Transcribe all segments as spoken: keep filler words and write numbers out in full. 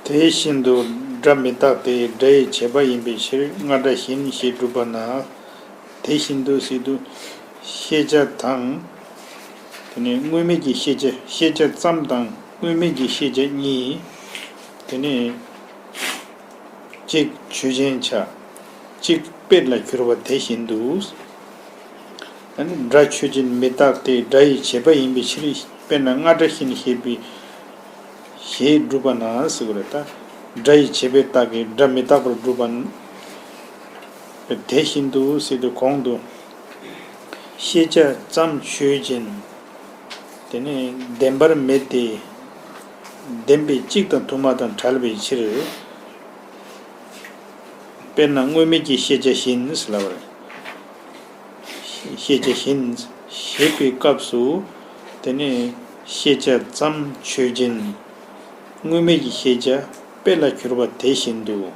དེ་བཞིན་དུ་སྒྲ་མི་རྟག་སྟེ་སྒྲ་ཡི་བྱས་པ་ཡིན་པའི་ཕྱིར་རྔ་སྒྲ་བཞིན་ཞེས་སྒྲུབ་པ་ན། དེ་བཞིན་དུ་ཟེར་དུས་ཤེས་བྱ་དང་། དེ་ནས་དངོས་མེད་ཀྱི་ཤེས་བྱ། ཤེས་བྱ་ཙམ་དང་དངོས་མེད་ཀྱི་ཤེས་བྱ་གཉིས། དེ་ནས་གཅིག་ཆོས་ཅན་བྱ། གཅིག་དཔེར་ལ་གྱུར་པ་དེ་བཞིན་དུ། ཨ་ནི་སྒྲ་ཆོས་ཅན་མི་རྟག་སྟེ་སྒྲ་ཡི་བྱས་པ་ཡིན་པའི་ཕྱིར། དཔེར་ན་རྔ་སྒྲ་བཞིན་ཞེས་པའི་ཞེས་སྒྲུབ་པ་ན་ཟེར་བ་རེད་ད། སྒྲ་ཡི་བྱས་པའི་རྟགས་ཀྱིས་སྒྲ་མི་རྟག་པར་སྒྲུབ་པ་ན། དེ་བཞིན་དུ་ཟེར་དུས་གོང་དུ། ཤེས་བྱ་ཙམ་ཆོས་ཅན། དེ་ནི་བདེན་པར་མེད་དེ། བདེན་པའི་གཅིག་དང་དུ་མ་དང་བྲལ་བའི་ཕྱིར། དཔེར་ན་དངོས་མེད་ཀྱི་ཤེས་བྱ་བཞིན་ཟེར་ལབ་པ་རེད། ཤེས་བྱ་བཞིན་ཞེས་པའི་སྐབས་སུ། དེ་ནི་ཤེས་བྱ་ཙམ་ཆོས་ཅན། དངོས་མེད་ཀྱི་ཤེས་བྱ་དཔེ་ལ་གྱུར་པ་དེ་བཞིན་དུ།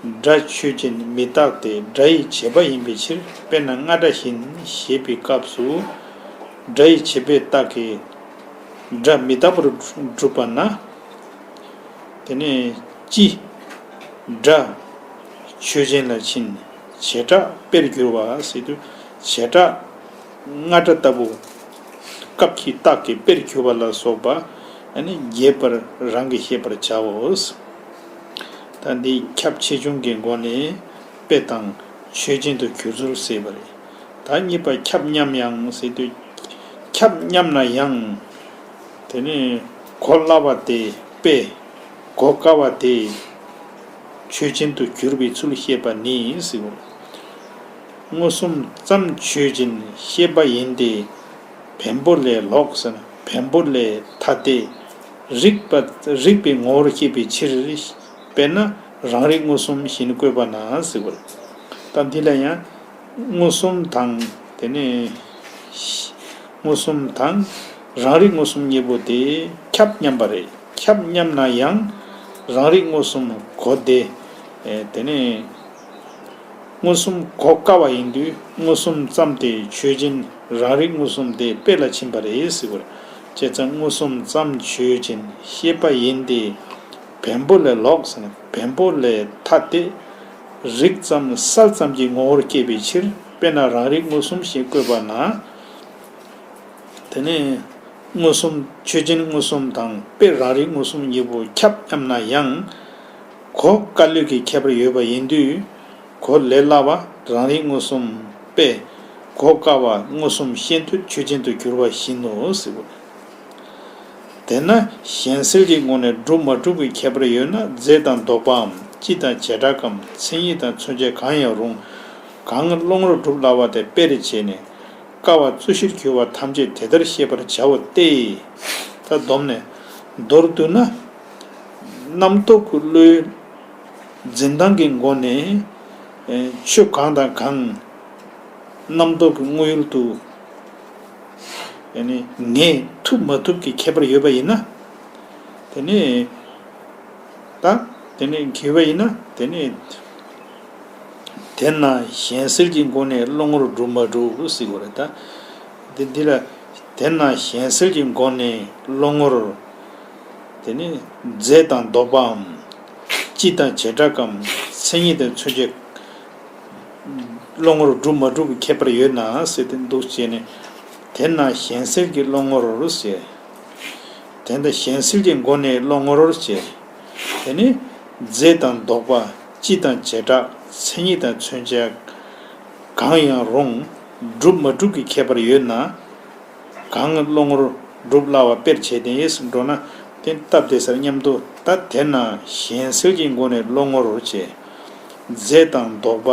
སྒྲ་ཆོས་ཅན་མི་རྟག་སྟེ་སྒྲ་ཡི་བྱས་པ་ཡིན་པའི་ཕྱིར། དཔེར་ན་རྔ་སྒྲ་བཞིན་ཞེས་པའི་སྐབས་སུ། སྒྲ་ཡི་བྱས་པའི་རྟགས་ཀྱིས་སྒྲ་མི་རྟག་པར་གྲུབ་པ་ན། དེ་ནས་སྤྱི་སྒྲ་ཆོས་ཅན་ལ་ཕྱིན། བྱེ་བྲག་དཔེར་གྱུར་པ་ཟེར་དུས་བྱེ་བྲག་རྔ་སྒྲ་ལྟ་བུ། སྐབས་ཀྱི་རྟགས་ཀྱིས་དཔེར་གྱུར་པ་ལ་སོགས་པ། ཨ་ནི་རྒྱས་པར་རང་གིས་ཤེས་པར་བྱའོ། ད་འདི་ཁྱབ་ཆེ་ཆུང་གི་སྒོ་ནས་དཔེ་དང་ཆོས་ཅན་དུ་གྱུར་ཚུལ་གསལ་བ་རེད། ད་གཉིས་པ་ཁྱབ་མཉམ་ཡང་ཟེར་དུས། ཁྱབ་མཉམ་ན་ཡང་། དེ་ནི་གོ་སླ་བ་དེ་དཔེ། གོ་དཀའ་བ་དེ་ཆོས་ཅན་དུ་གྱུར་པའི་ཚུལ་བཤད་པ་ནི་ཟེར་བ། མངོན་སུམ་ཙམ་ཆོས་ཅན་ཤེས་པ་ཡིན་ཏེ། བེམ་པོ་ལས་ལོག་ཟེར་ན་བེམ་པོ་ལས་ཐ་དད་རིག་པ། རིག་པའི་ངོ་བོར་སྐྱེས་པའི་ཕྱིར། དཔེར་ན་རང་རིག་མངོན་སུམ་ཞེས་བཀོད་པ་ན་ཟེར་བ། ད་འདི་ལ་ཡང་མངོན་སུམ་དང་དེ་ནས་མངོན་སུམ་དང་རང་རིག་མངོན་སུམ་གཉིས་པོ་དེ་ཁྱབ་མཉམ་པ་རེད། ཁྱབ་མཉམ་ན་ཡང་རང་རིག་མངོན་སུམ་གོ་སྟེ། དེ་ནས་མངོན་སུམ་གོ་དཀའ་བ་ཡིན་དུས་མངོན་སུམ་ཙམ་དེ་ཆོས་ཅན། རང་རིག་མངོན་སུམ་དེ་དཔེ་ལ་ཕྱིན་པ་རེད་ཟེར་བ། བྱས་ཙང་མངོན་སུམ་ཙམ་ཆོས་ཅན་ཤེས་པ་ཡིན་ཏེ། བེམ་པོ་ལས་ལོག་ཟེར་ན་བེམ་པོ་ལས་ཐ་དད་རིག་ཙམ་གསལ་ཙམ་གྱི་ངོ་བོར་སྐྱེས་པའི་ཕྱིར། དཔེར་ན་རང་རིག་མངོན་སུམ་ཞེས་བཀོད་པ་ན། དེ་ནས་མངོན་སུམ་ཆོས་ཅན་མངོན་སུམ་དང་དཔེ་རང་རིག་མངོན་སུམ་གཉིས་པོ་ཁྱབ་མཉམ་ན་ཡང་། གོ་དཀའ་ལས་ཀྱི་ཁྱད་པར་ཡོད་པ་ཡིན་དུས། གོ་ལས་སླ་བ་རང་རིག་མངོན་སུམ་དཔེ། གོ་དཀའ་བ་མངོན་སུམ་ཤེས་འདོད་ཆོས་ཅན་དུ་གྱུར་པ་བཞིན་ནོ་ཟེར་བ། དེས་ན་གཞན་སེལ་གྱི་ངོ་ནས་གྲུབ་མ་གྲུབ་ཀྱི་ཁྱད་པར་ཡོད་ན། རྫས་དང་ལྡོག་པའམ་སྤྱི་དང་བྱེ་བྲག་གམ་མཚན་ཉིད་དང་མཚོན་བྱེད་གང་ཡང་རུང་། གང་བློ་ངོར་སྒྲུབ་སླ་བ་དེ་དཔེར་བྱས་ནས། དཀའ་བ་རྩོད་གཞིར་གྱུར་པ་ཐམས་ཅད་དེ་ལྟར་ཤེས་པར་བྱའོ་སྟེ། ད་སྡོམ་ནས་མདོར་བསྡུ་ན། རྣམ་རྟོག་གི་བློའི་འཛིན་སྟངས་ཀྱི་སྒོ་ནས། ཨེ། ཆོས་གང་དང་གང་རྣམ་རྟོག་གི་དངོས་ཡུལ་དུ། ཨེ་ནི་ངེས་ཐུབ་མ་ཐུབ་ཀྱི་ཁྱད་པར་ཡོད་པ་ཡིན་ན། དེ་ནི། ད་དེ་ནི་གྱུར་པ་ཡིན་ན་དེ་ནི། དེས་ན་གཞན་སེལ་གྱི་སྒོ་ནས་བློ་ངོར་སྒྲུབ་མ་གྲུབ་ཟེར་བ་རེད་ད། དེ་འདི་ལ། དེས་ན་གཞན་སེལ་གྱི་སྒོ་ནས་བློ་ངོར། དེ་ནི་རྫས་དང་ལྡོག་པའམ། སྤྱི་དང་བྱེ་བྲག་གམ་མཚན་ཉིད་དང་མཚོན་བྱེད། བློ་ངོར་སྒྲུབ་མ་གྲུབ་ཀྱི་ཁྱད་པར་ཡོད་ན་ཟེར་ཏེ་འདུག་བྱས་ནས། དེས་ན་གཞན་སེལ་གྱི་བློ་ངོར་ཟེར། དེ་ལྟར་གཞན་སེལ་གྱི་སྒོ་ནས་བློ་ངོར་ཟེར། དེ་ནི་རྫས་དང་ལྡོག་པ་སྤྱི་དང་བྱེ་བྲག་མཚན་ཉིད་དང་མཚོན་བྱ་གང་ཡང་རུང་སྒྲུབ་མ་གྲུབ་ཀྱི་ཁྱད་པར་ཡོད་ན། གང་བློ་ངོར་སྒྲུབ་སླ་བ་དཔེར་བྱས་ཏེ་འགྲོ་ན། དེ་སྟབས་བདེ་སར་མཉམ་དུ། ད་དེས་ན་གཞན་སེལ་གྱི་སྒོ་ནས་བློ་ངོར་བྱས། རྫས་དང་ལྡོག་པ་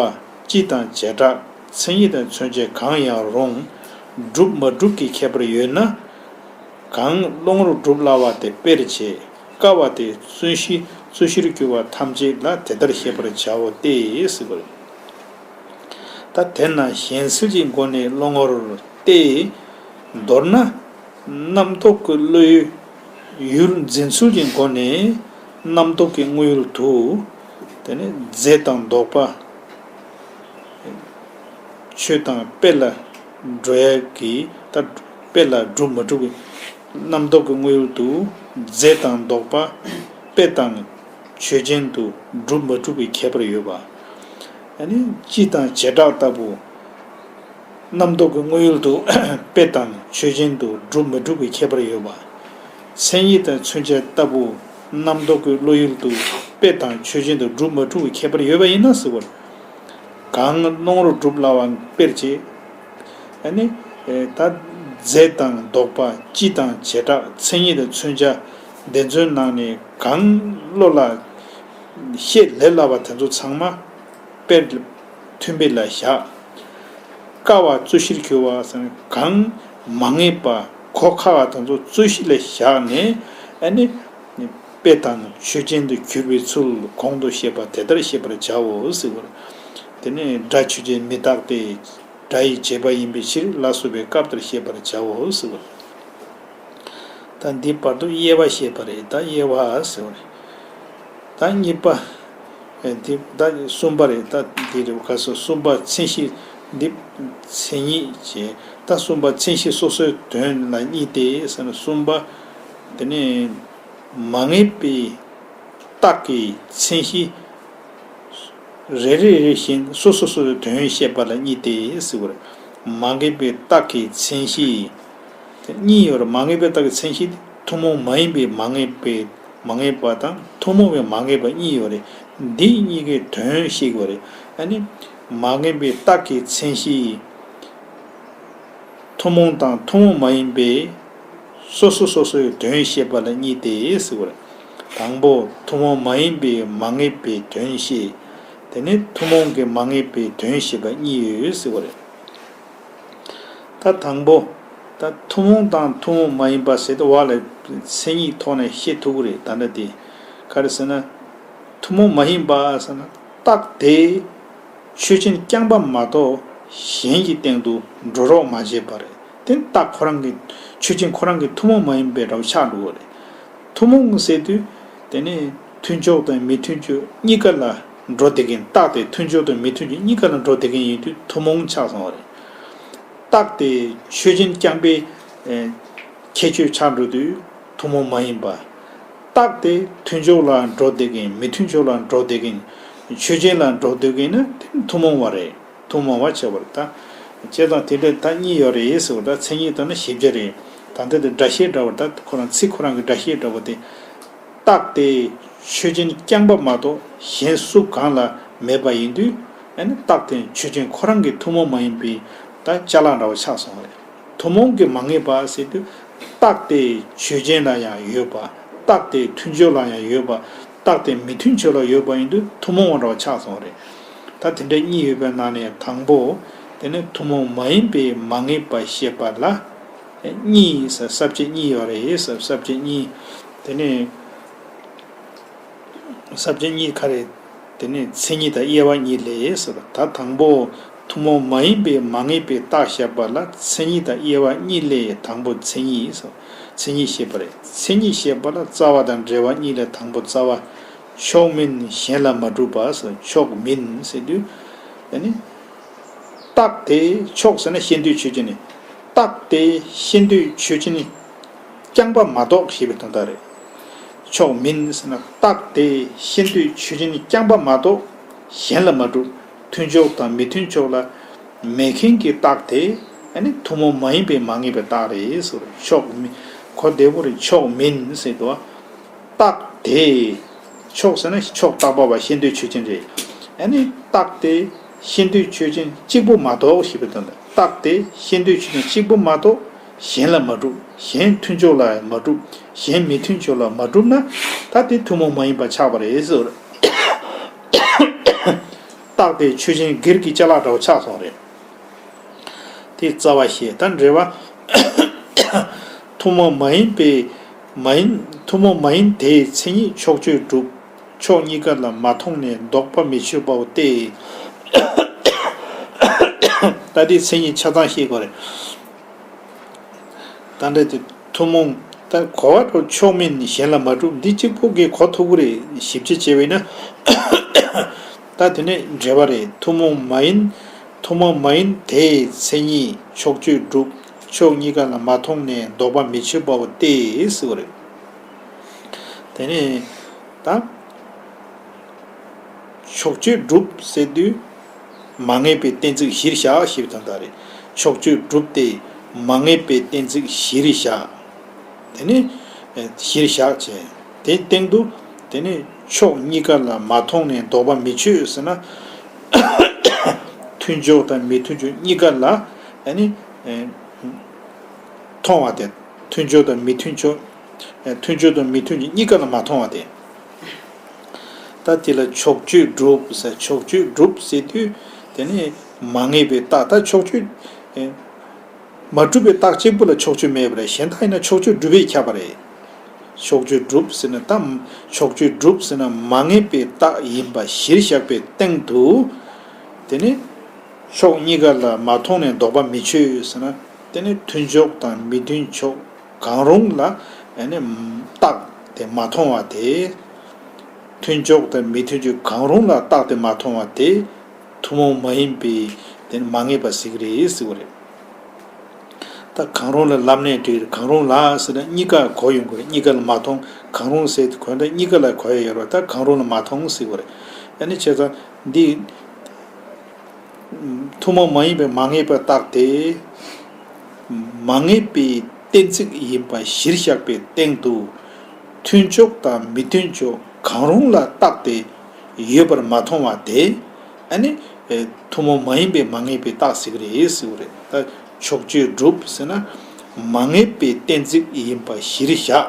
སྤྱི་དང་བྱེ་བྲག་མཚན་ཉིད་དང་མཚོན་བྱེད་གང་ཡང་རུང་སྒྲུབ་མ་གྲུབ་ཀྱི་ཁྱད་པར་ཡོད་ན། གང་བློ་ངོར་སྒྲུབ་སླ་བ་དེ་དཔེར་བྱས། དཀའ་བ་དེ་རྩོད་གཞི། རྩོད་གཞིར་གྱུར་པ་ཐམས་ཅད་ལ་དེ་ལྟར་ཤེས་པར་བྱའོ་སྟེ་ཟེར་བ་རེད། ད་དེས་ན་གཞན་སེལ་གྱི་སྒོ་ནས་བློ་ངོར་ཏེ། མདོར་ན། རྣམ་རྟོག་གི་བློའི་ཡུལ་འཛིན་ཚུལ་གྱི་སྒོ་ནས་རྣམ་རྟོག་གི་དངོས་ཡུལ་དུ། དེ་ནི་རྫས་དང་ལྡོག་པ། ཆོས་དང་དཔེ་ལ་འགྲོ་ཡ་གི། ད་དཔེ་ལ་སྒྲུབ་མ་གྲུབ་ཀྱི་རྣམ་རྟོག་གི་དངོས་ཡུལ་དུ། རྫས་དང་ལྡོག་པ་དཔེ་དང་ ཆོས་ཅན་དུ་སྒྲུབ་མ་གྲུབ་ཀྱི་ཁྱད་པར་ཡོད་པ། ཨ་ནི་སྤྱི་དང་བྱེ་བྲག་ལྟ་བུ། རྣམ་རྟོག་གི་དངོས་ཡུལ་དུ་དཔེ་དང་ཆོས་ཅན་དུ་སྒྲུབ་མ་གྲུབ་ཀྱི་ཁྱད་པར་ཡོད་པ། མཚན་ཉིད་དང་མཚོན་བྱ་ལྟ་བུ་རྣམ་རྟོག་གི་བློ་ཡུལ་དུ་དཔེ་དང་ཆོས་ཅན་དུ་སྒྲུབ་མ་གྲུབ་ཀྱི་ཁྱད་པར་ཡོད་པ་ཡིན་ན་ཟེར་བ། གང་སྣང་རུང་སྒྲུབ་སླ་བ་དཔེར་བྱེད། ཨ་ནི་ད་རྫས་དང་ལྡོག་པ་སྤྱི་དང་བྱེ་བྲག་མཚན་ཉིད་དང་མཚོན་བྱ་སྡེ་ཚན་ནང་ནས་གང་བློ་ལ་ཤེས་ལས་སླ་བ་དེ་ཚོ་ཚང་མ་དཔེར་མཐུན་དཔེ་ལ་བཞག་དཀའ་བ་རྩོད་གཞིར་གྱུར་བ་ཟེར་ན་གང་མ་ངེས་པ་གོ་ཁག་པ་དེ་ཚོ་རྩོད་གཞི་ལ་བཞག་ནས་ཨ་ནི་དཔེ་དང་ཆོས་ཅན་དུ་གྱུར་པའི་ཚུལ་གོང་དུ་བཤད་པ་དེ་ལྟར་ཤེས་པར་བྱའོ་ཟེར་བ། དེ་ནས་སྒྲ་ཆོས་ཅན་མི་རྟག་སྟེ། སྒྲ་ཡི་བྱས་པ་ཡིན་པའི་ཕྱིར་ལ་སོགས་པའི་སྐབས་ལྟར་ཤེས་པར་བྱའོ་ཟེར་བ། ད་འདི་བར་དུ་དབྱེ་བ་བཤད་པ་རེད། ད་དབྱེ་བ་ཟེར་བ་རེད། ད་གཉིས་པ། ཨེ་འདི་ད་གསུམ་པ་རེད། ད་འདི་རེད་ག་སོ་གསུམ་པ་མཚན་གཞི། འདི་མཚན་ཉིད་བྱས། ད་གསུམ་པ་མཚན་གཞི་སོ་སོའི་དོན་ལ་གཉིས་ཏེ་ཟེར་ན་གསུམ་པ། དེ་ནས་མ་ངེས་པའི་རྟགས་ཀྱི་མཚན་གཞི། རེ་རེ་རེ་བཞིན་སོ་སོ་སོ་སོའི་དོན་བཤད་པ་ལ་གཉིས་ཏེ་ཟེར་བ་རེད། མ་ངེས་པའི་རྟགས་ཀྱི་མཚན་གཞི། དེ་གཉིས་ཡོད་རེད། མ་ངེས་པའི་རྟགས་ཀྱི་མཚན་གཞི་དེ་ཐུན་མོང་མ་ཡིན་པའི་མ་ངེས་པའི་མ་ངེས་པ་དང་ཐུན་མོང་བའི་མ་ངེས་པ་གཉིས་ཡོད་རེད། འདི་གཉིས་ཀའི་དོན་བཤད་དགོས་རེད། ཨ་ནི་མ་ངེས་པའི་རྟགས་ཀྱི་མཚན་གཞི། ཐུན་མོང་དང་ཐུན་མོང་མ་ཡིན་པའི་སོ་སོ་སོ་སོའི་དོན་བཤད་པ་ལ་གཉིས་ཏེ་ཟེར་བ་རེད། དང་པོ་ཐུན་མོང་མ་ཡིན་པའི་མ་ངེས་པའི་དོན་བཤད། དེ་ནས་ཐུན་མོང་གི་མ་ངེས་པའི་དོན་བཤད་པ་གཉིས་ཡོད་ཟེར་བ་རེད། ད་དང་པོ། ད་ཐུན་མོང་དང་ཐུན་མོང་མ་ཡིན་པ་ཟེར་ཏེ་བ་ལ་མཚན་ཉིད་ཐོག་ནས་བཤད་ཐུབ་ཀྱི་རེད། ད་ལྟ་དེ་ག་རེ་ཟེར་ན། ཐུན་མོང་མ་ཡིན་པ་ཟེར་ན་རྟགས་དེ་ཆོས་ཅན་རྐྱང་པ་མ་གཏོགས་གཞན་གྱི་སྟེང་དུ་འགྲོ་རོགས་མ་བྱེད་པ་རེད། དེ་རྟགས་ཁོ་རང་གི་ཆོས་ཅན་ཁོ་རང་གི་ཐུན་མོང་མ་ཡིན་པའི་འདྲ་བོ་ཆགས་འགྲོ་གི་རེད། ཐུན་མོང་ཟེར་དུས་དེ་ནི་མཐུན་ཕྱོགས་དང་མི་མཐུན་ཕྱོགས་གཉིས་ཀ་ལ་འགྲོ་བསྡད་མཁན། རྟགས་དེ་མཐུན་ཕྱོགས་དང་མི་མཐུན་ཕྱོགས་གཉིས་ཀ་ལ་འགྲོ་བསྡད་མཁན་ཡིན་དུས་ཐུན་མོང་ཆགས་སོང་བ་རེད། རྟགས་དེ་ཆོས་ཅན་རྐྱང་པའི་ཨེ་ཁྱད་ཆོས་ཆགས་འགྲོ་དུས་ཐུན་མོང་མ་ཡིན་པ། རྟགས་དེ་མཐུན་ཕྱོགས་ལ་འགྲོ་བསྡད་མཁན། མི་མཐུན་ཕྱོགས་ལ་འགྲོ་བསྡད་མཁན། ཆོས་ཅན་ལ་འགྲོ་བསྡད་མཁན་ན་དེ་ཐུན་མོང་བ་རེད། ཐུན་མོང་བ་བྱས་པ་རེད། ད་བྱས་ཙང་དེ་འདྲ་ད་གཉིས་ཡོད་རེད་ཟེར་བ། ད་མཚན་ཉིད་ལྟར་ན་བཞི་བརྒྱ་རེད། ད་ལྟ་དེ་སྒྲ་བཤད་འདྲ་བ། ད་ཁོ་རང་ཚིག་ཁོ་རང་གི་སྒྲ་བཤད་འདྲ་བ་དེ། རྟགས་དེ་ཆོས་ཅན་རྐྱང་པ་མ་གཏོགས་གཞན་སུ་གང་ལ་མེད་པ་ཡིན་དུས། ཨ་ནི་རྟགས་དེ་ཆོས་ཅན་ཁོ་རང་གི་ཐུན་མོང་མ་ཡིན་པའི་ད་ཅ་ལག་འདྲ་བ་ཆགས་སོང་བ་རེད། ཐུན་མོང་གི་མ་ངེས་པ་ཟེར་དུས། རྟགས་དེ་ཆོས་ཅན་ལ་ཡང་ཡོད་པ། རྟགས་དེ་མཐུན་ཕྱོགས་ལ་ཡང་ཡོད་པ། རྟགས་དེ་མི་མཐུན་ཕྱོགས་ལ་ཡོད་པ་ཡིན་དུས་ཐུན་མོང་བ་འདྲ་བ་ཆགས་སོང་བ་རེད། ད་དེ་འདྲ་གཉིས་ཡོད་པའི་ནང་ནས་དང་པོ། དེ་ནི་ཐུན་མོང་མ་ཡིན་པའི་མ་ངེས་པ་བཤད་པ་ལ། གཉིས་ཟེར་ས་བཅད་གཉིས་ཡོད་རེད་ཟེར། ས་བཅད་གཉིས། དེ་ནས་ས་བཅད་གཉིས་ག་རེ། དེ་ནས་མཚན་ཉིད་དང་དབྱེ་བ་གཉིས་ལས་ཟེར། ད་དང་པོ། ཐུན་མོང་མ་ཡིན་པའི་མ་ངེས་པའི་རྟགས་བཤད་པ་ལ་མཚན་ཉིད་དང་དབྱེ་བ་གཉིས་ལས་དང་པོ་མཚན་ཉིད་ཟེར། མཚན་ཉིད་བཤད་པ་རེད། མཚན་ཉིད་བཤད་པ་ལ་རྩ་བ་དང་འབྲེལ་བ་གཉིས་ལས་དང་པོ་རྩ་བ། ཕྱོགས་མིན་གཞན་ལ་མ་གྲུབ་པ་ཟེར། ཕྱོགས་མིན་ཟེར་དུས། ཨ་ནི། རྟགས་དེ་ཕྱོགས་ཟེར་ན་ཤེས་འདོད་ཆོས་ཅན་ནི། རྟགས་དེ་ཤེས་འདོད་ཆོས་ཅན་ནི་རྐྱང་པ་མ་གཏོགས་ཞེས་པའི་དོན་དག་རེད། ཕྱོགས་མིན་ཟེར་ན་རྟགས་དེ་ཤེས་འདོད་ཆོས་ཅན་ནི་རྐྱང་པ་མ་གཏོགས་གཞན་ལ་མ་གྲུབ། མཐུན་ཕྱོགས་དང་མི་མཐུན་ཕྱོགས་ལ་མེད་མཁན་གྱི་རྟགས་དེ་ཨ་ནི་ཐུན་མོང་མ་ཡིན་པའི་མ་ངེས་པའི་རྟགས་རེད་ཟེར། ཕྱོགས་མིན། གོ་བདེ་པོ་རེད། ཕྱོགས་མིན་ཟེར་དུས། རྟགས་དེ། ཕྱོགས་ཟེར་ན་ཕྱོགས་བཏགས་པ་བ་ཤེས་འདོད་ཆོས་ཅན་རེད། ཨ་ནི་རྟགས་དེ་ཤེས་འདོད་ཆོས་ཅན་གཅིག་པུ་མ་གཏོགས་ཞེས་པའི་དོན་དུ། རྟགས་དེ་ཤེས་འདོད་ཆོས་ཅན་གཅིག་པུ་མ་གཏོགས་གཞན་ལ་མ་གྲུབ། གཞན་མཐུན་ཕྱོགས་ལ་མ་གྲུབ། གཞན་མི་མཐུན་ཕྱོགས་ལ་མ་གྲུབ་ན། ད་དེ་ཐུན་མོང་མ་ཡིན་པ་ཆགས་པ་རེད་ཟེར། རྟགས་དེ་ཆོས་ཅན་སྒེར་གྱི་ཅ་ལག་འདྲ་བོ་ཆགས་སོང་རེད། དེ་རྩ་བ་བཤད། ད་འགྲེལ་པ། ཐུན་མོང་མ་ཡིན་པའི་མ་ཡིན། ཐུན་མོང་མ་ཡིན་དེའི་མཚན་ཉིད་ཕྱོགས་ཆོས་སྒྲུབ། ཕྱོགས་གཉིས་ཀ་ལ་མ་མཐོང་ནས་ལྡོག་པ་མི་ཆོད་པའོ་སྟེ། ད་དེའི་མཚན་ཉིད་ཆ་ཚང་བཤད་དགོས་རེད། ད་འདྲ་དེ་ཐུན་མོང་། ད་གོ་བ་འདྲ་ཕྱོགས་མིན་གཞན་ལ་མ་གྲུབ། འདི་གཅིག་པོ་གིས་གོ་ཐུབ་ཀྱི་རེད། ཞིབ་དཔྱད་བྱས་པ་ཡིན་ན། ད་དེ་ནས་འགྲེལ་པ་རེད། ཐུན་མོང་མ་ཡིན། ཐུན་མོང་མ་ཡིན་དེའི་མཚན་ཉིད་ཕྱོགས་ཆོས་སྒྲུབ། ཕྱོགས་གཉིས་ཀ་ལ་མ་མཐོང་ནས་ལྡོག་པ་མི་ཆོད་པའོ་སྟེ་ཟེར་བ་རེད། དེ་ནས་ད་ ཕྱོགས་ཆོས་སྒྲུབ་ཟེར་དུས་མ་ངེས་པའི་གཏན་ཚིགས་གཞིར་བཞག་ཞེས་པའི་དོན་དག་རེད། ཕྱོགས་ཆོས་སྒྲུབ་སྟེ་མ་ངེས་པའི་གཏན་ཚིགས་གཞིར་བཞག་དེ་ནི་གཞིར་བཞག་བྱས། དེའི་སྟེང་དུ་དེ་ནི་ཕྱོགས་གཉིས་ཀ་ལ་མ་མཐོང་ནས་ལྡོག་པ་མི་ཆོད་ཟེར་ན། མཐུན་ཕྱོགས་དང་མི་མཐུན་ཕྱོགས་གཉིས་ཀ་ལ་ཨ་ནི་མཐོང་བ་དེ། མཐུན་ཕྱོགས་དང་མི་མཐུན་ཕྱོགས། མཐུན་ཕྱོགས་དང་མི་མཐུན་ཕྱོགས་གཉིས་ཀ་ལ་མ་མཐོང་བ་དེ། ད་དེ་ལ་ཕྱོགས་ཆོས་སྒྲུབ་ཟེར། ཕྱོགས་ཆོས་སྒྲུབ་ཟེར་དུས་དེ་ནི་མ་ངེས་པའི་རྟགས། ད་ཕྱོགས་ཆོས་མ་གྲུབ་པའི་རྟགས་གཅིག་པུ་ལ་ཕྱོགས་ཆོས་མེད་པ་རེད། གཞན་དག་ཡིན་ན་ཕྱོགས་ཆོས་སྒྲུབ་པས་ཁྱབ་པ་རེད། ཕྱོགས་ཆོས་སྒྲུབ་ཟེར་ན་ད་ཕྱོགས་ཆོས་སྒྲུབ་ཟེར་ན་མ་ངེས་པའི་རྟགས་ཡིན་པ་གཞིར་བཞག་པའི་སྟེང་དུ་དེ་ནི་ཕྱོགས་གཉིས་ཀ་ལ་མ་མཐོང་ནས་ལྡོག་པ་མི་ཆོད་ཟེར་ན། དེ་ནི་མཐུན་ཕྱོགས་དང་མི་མཐུན་ཕྱོགས་གང་རུང་ལ་ཨ་ནི་རྟགས་དེ་མ་མཐོང་བ་དེ། མཐུན་ཕྱོགས་དང་མི་མཐུན་ཕྱོགས་གང་རུང་ལ་རྟགས་དེ་མ་མཐོང་བ་དེ་ཐུན་མོང་མ་ཡིན་པའི་དེ་ནི་མ་ངེས་པ་ཟེར་གྱི་རེད་ཟེར་བ་རེད། ད་གང་རུང་ལ་ལབ་ནས་འགྲིག་རེད། གང་རུང་ལ་ཟེར་ན་གཉིས་ཀ་གོ་ཡོང་གི་རེད། གཉིས་ཀ་ལ་མ་མཐོང་། གང་རུང་ཟེར་དུས་གོ་ད་གཉིས་ཀ་ལ་གོ་ཡ་ཡོད་རེད། ད་གང་རུང་ལ་མ་མཐོང་ཟེར་བ་རེད། ཨ་ནི་བྱས་ཙང་འདི། ཐུན་མོང་མ་ཡིན་པའི་མ་ངེས་པའི་རྟགས་དེ། མ་ངེས་པའི་གཏན་ཚིགས་ཡིན་པ་གཞིར་བཞག་པའི་སྟེང་དུ། མཐུན་ཕྱོགས་དང་མི་མཐུན་ཕྱོགས་གང་རུང་ལ་རྟགས་དེ་ཡོད་པར་མ་མཐོང་བ་དེ། ཨ་ནི་ཐུན་མོང་མ་ཡིན་པའི་མ་ངེས་པའི་རྟགས་ཟེར་གྱི་རེད་ཟེར་བ་རེད། ད་ཕྱོགས་ཆོས་སྒྲུབ་ཟེར་ན་མ་ངེས་པའི་གཏན་ཚིགས་ཡིན་པ་གཞིར་བཞག་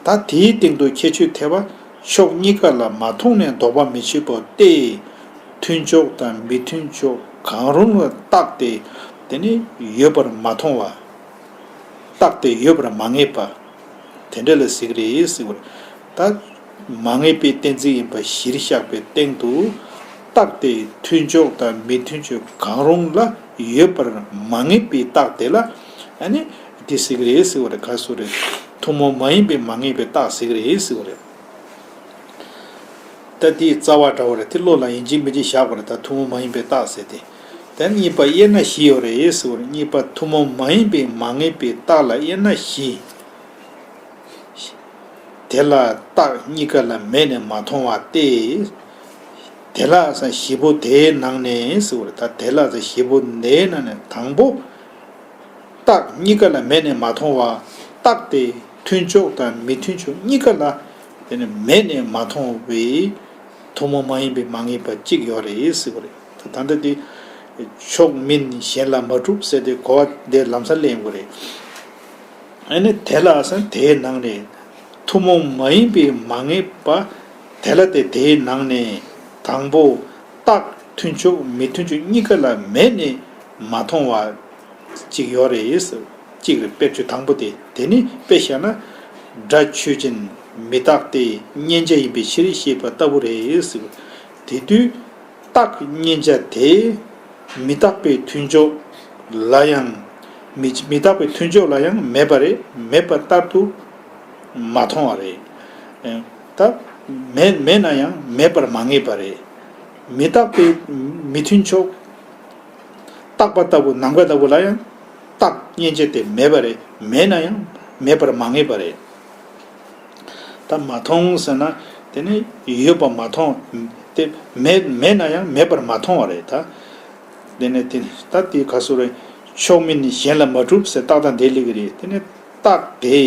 ད་དེའི་སྟེང་དུ་ཁྱད་ཆོས་ཐེ་བ། ཕྱོགས་གཉིས་ཀ་ལ་མ་མཐོང་ནས་ལྡོག་པ་མི་ཆོད་པ་སྟེ། མཐུན་ཕྱོགས་དང་མི་མཐུན་ཕྱོགས་གང་རུང་ལ་རྟགས་དེ་དེ་ནི་ཡོད་པར་མ་མཐོང་བ། རྟགས་དེ་ཡོད་པར་མ་ངེས་པ། དེ་འདྲ་ལ་ཟེར་གྱི་རེད་ཟེར་བ་རེད། ད་མ་ངེས་པའི་གཏན་ཚིགས་ཡིན་པ་གཞིར་བཞག་པའི་སྟེང་དུ། རྟགས་དེ་མཐུན་ཕྱོགས་དང་མི་མཐུན་ཕྱོགས་གང་རུང་ལ་ཡོད་པར་མ་ངེས་པའི་རྟགས་དེ་ལ་ཨ་ནི་དེ་ཟེར་གྱི་རེད་ཟེར་བ་རེད། ག་ཟེར་རེད། ཐུན་མོང་མ་ཡིན་པའི་མ་ངེས་པའི་རྟགས་ཟེར་གྱི་རེད་ཟེར་བ་རེད། ད་དེའི་རྩ་བ་འདྲ་བོ་རེད། དེ་བློ་ལ་ཡིན་གཅིག་མིན་གཅིག་བཞག་པ་རེད། ད་ཐུན་མོང་མ་ཡིན་པའི་རྟགས་ཟེར་ཏེ། ད་གཉིས་པ་དབྱེ་ན་བཞི་ཡོད་རེད་ཟེར་བ་རེད། གཉིས་པ་ཐུན་མོང་མ་ཡིན་པའི་མ་ངེས་པའི་རྟགས་ལ་དབྱེ་ན་བཞི། དེ་ལ་རྟགས་གཉིས་ཀ་ལ་མེད་ནས་མ་མཐོང་བ་སྟེ། དེ་ལ་ཟེར་བཞི་པོ་དེའི་ནང་ནས་ཟེར་བ་རེད། ད་དེ་ལ་ཟེར་བཞི་པོ་དེའི་ནང་ནས་དང་པོ། རྟགས་གཉིས་ཀ་ལ་མེད་ནས་མ་མཐོང་བ། རྟགས་དེ་མཐུན་ཕྱོགས་དང་མི་མཐུན་ཕྱོགས་གཉིས་ཀ་ལ་དེ་ནི་མེད་ནས་མ་མཐོང་བའི་ཐུན་མོང་མ་ཡིན་པའི་མ་ངེས་པ་གཅིག་ཡོད་རེད་ཟེར་བ་རེད། ད་ལྟ་དེ་ཕྱོགས་མིན་གཞན་ལ་མ་གྲུབ་ཟེར་ཏེ་གོ་བ་དེ་ལམ་སང་སླེབས་ཡོང་གི་རེད། ཨ་ནི་དེ་ལ་ཟེར་དེའི་ནང་ནས་ཐུན་མོང་མ་ཡིན་པའི་མ་ངེས་པ་དེ་ལ་དེ་དེའི་ནང་ནས་དང་པོ་རྟགས་མཐུན་ཕྱོགས་མི་མཐུན་ཕྱོགས་གཉིས་ཀ་ལ་མེད་ནས་མ་མཐོང་བ། གཅིག་ཡོད་རེད། གཅིག་རེད། དཔེར་བརྗོད་དང་པོ་དེ། དེ་ནི་དཔེ་བཞག་ན། སྒྲ་ཆོས་ཅན། མི་རྟག་སྟེ་མཉན་བྱ་ཡིན་པའི་ཕྱིར་ཞེས་པ་ལྟ་བུ་རེད། དེ་དུས་རྟགས་མཉན་བྱ་དེ་མི་རྟག་པའི་མཐུན་ཕྱོགས་ལ་ཡང་། མི་མི་རྟག་པའི་མཐུན་ཕྱོགས་ལ་ཡང་མེད་པ་རེད། མེད་པ་ལྟར་དུ་མ་མཐོང་བ་རེད། ད་མེད་མེད་ན་ཡང་མེད་པར་མ་ངེས་པ་རེད། མི་རྟག་པའི་མི་མཐུན་ཕྱོགས། རྟག་པ་ལྟ་བུ་ནམ་མཁའ་ལྟ་བུ་ལ་ཡང་རྟགས་མཉན་བྱ་དེ་མེད་པ་རེད། མེད་ན་ཡང་མེད་པར་མ་ངེས་པ་རེད། ད་མ་མཐོང་ཟེར་ན་དེ་ནི་ཡོད་པ་མ་མཐོང་། དེ་མེད་མེད་ན་ཡང་མེད་པར་མ་མཐོང་བ་རེད། ད་དེ་ནི་དེ་ད་དེ་ག་ཟེར་རེད། ཕྱོགས་མིན་གཞན་ལ་མ་གྲུབ་ཟེར་རྟགས་དང་དེ་ལས་ཀྱི་རེད། དེ་ནི་རྟགས་དེ་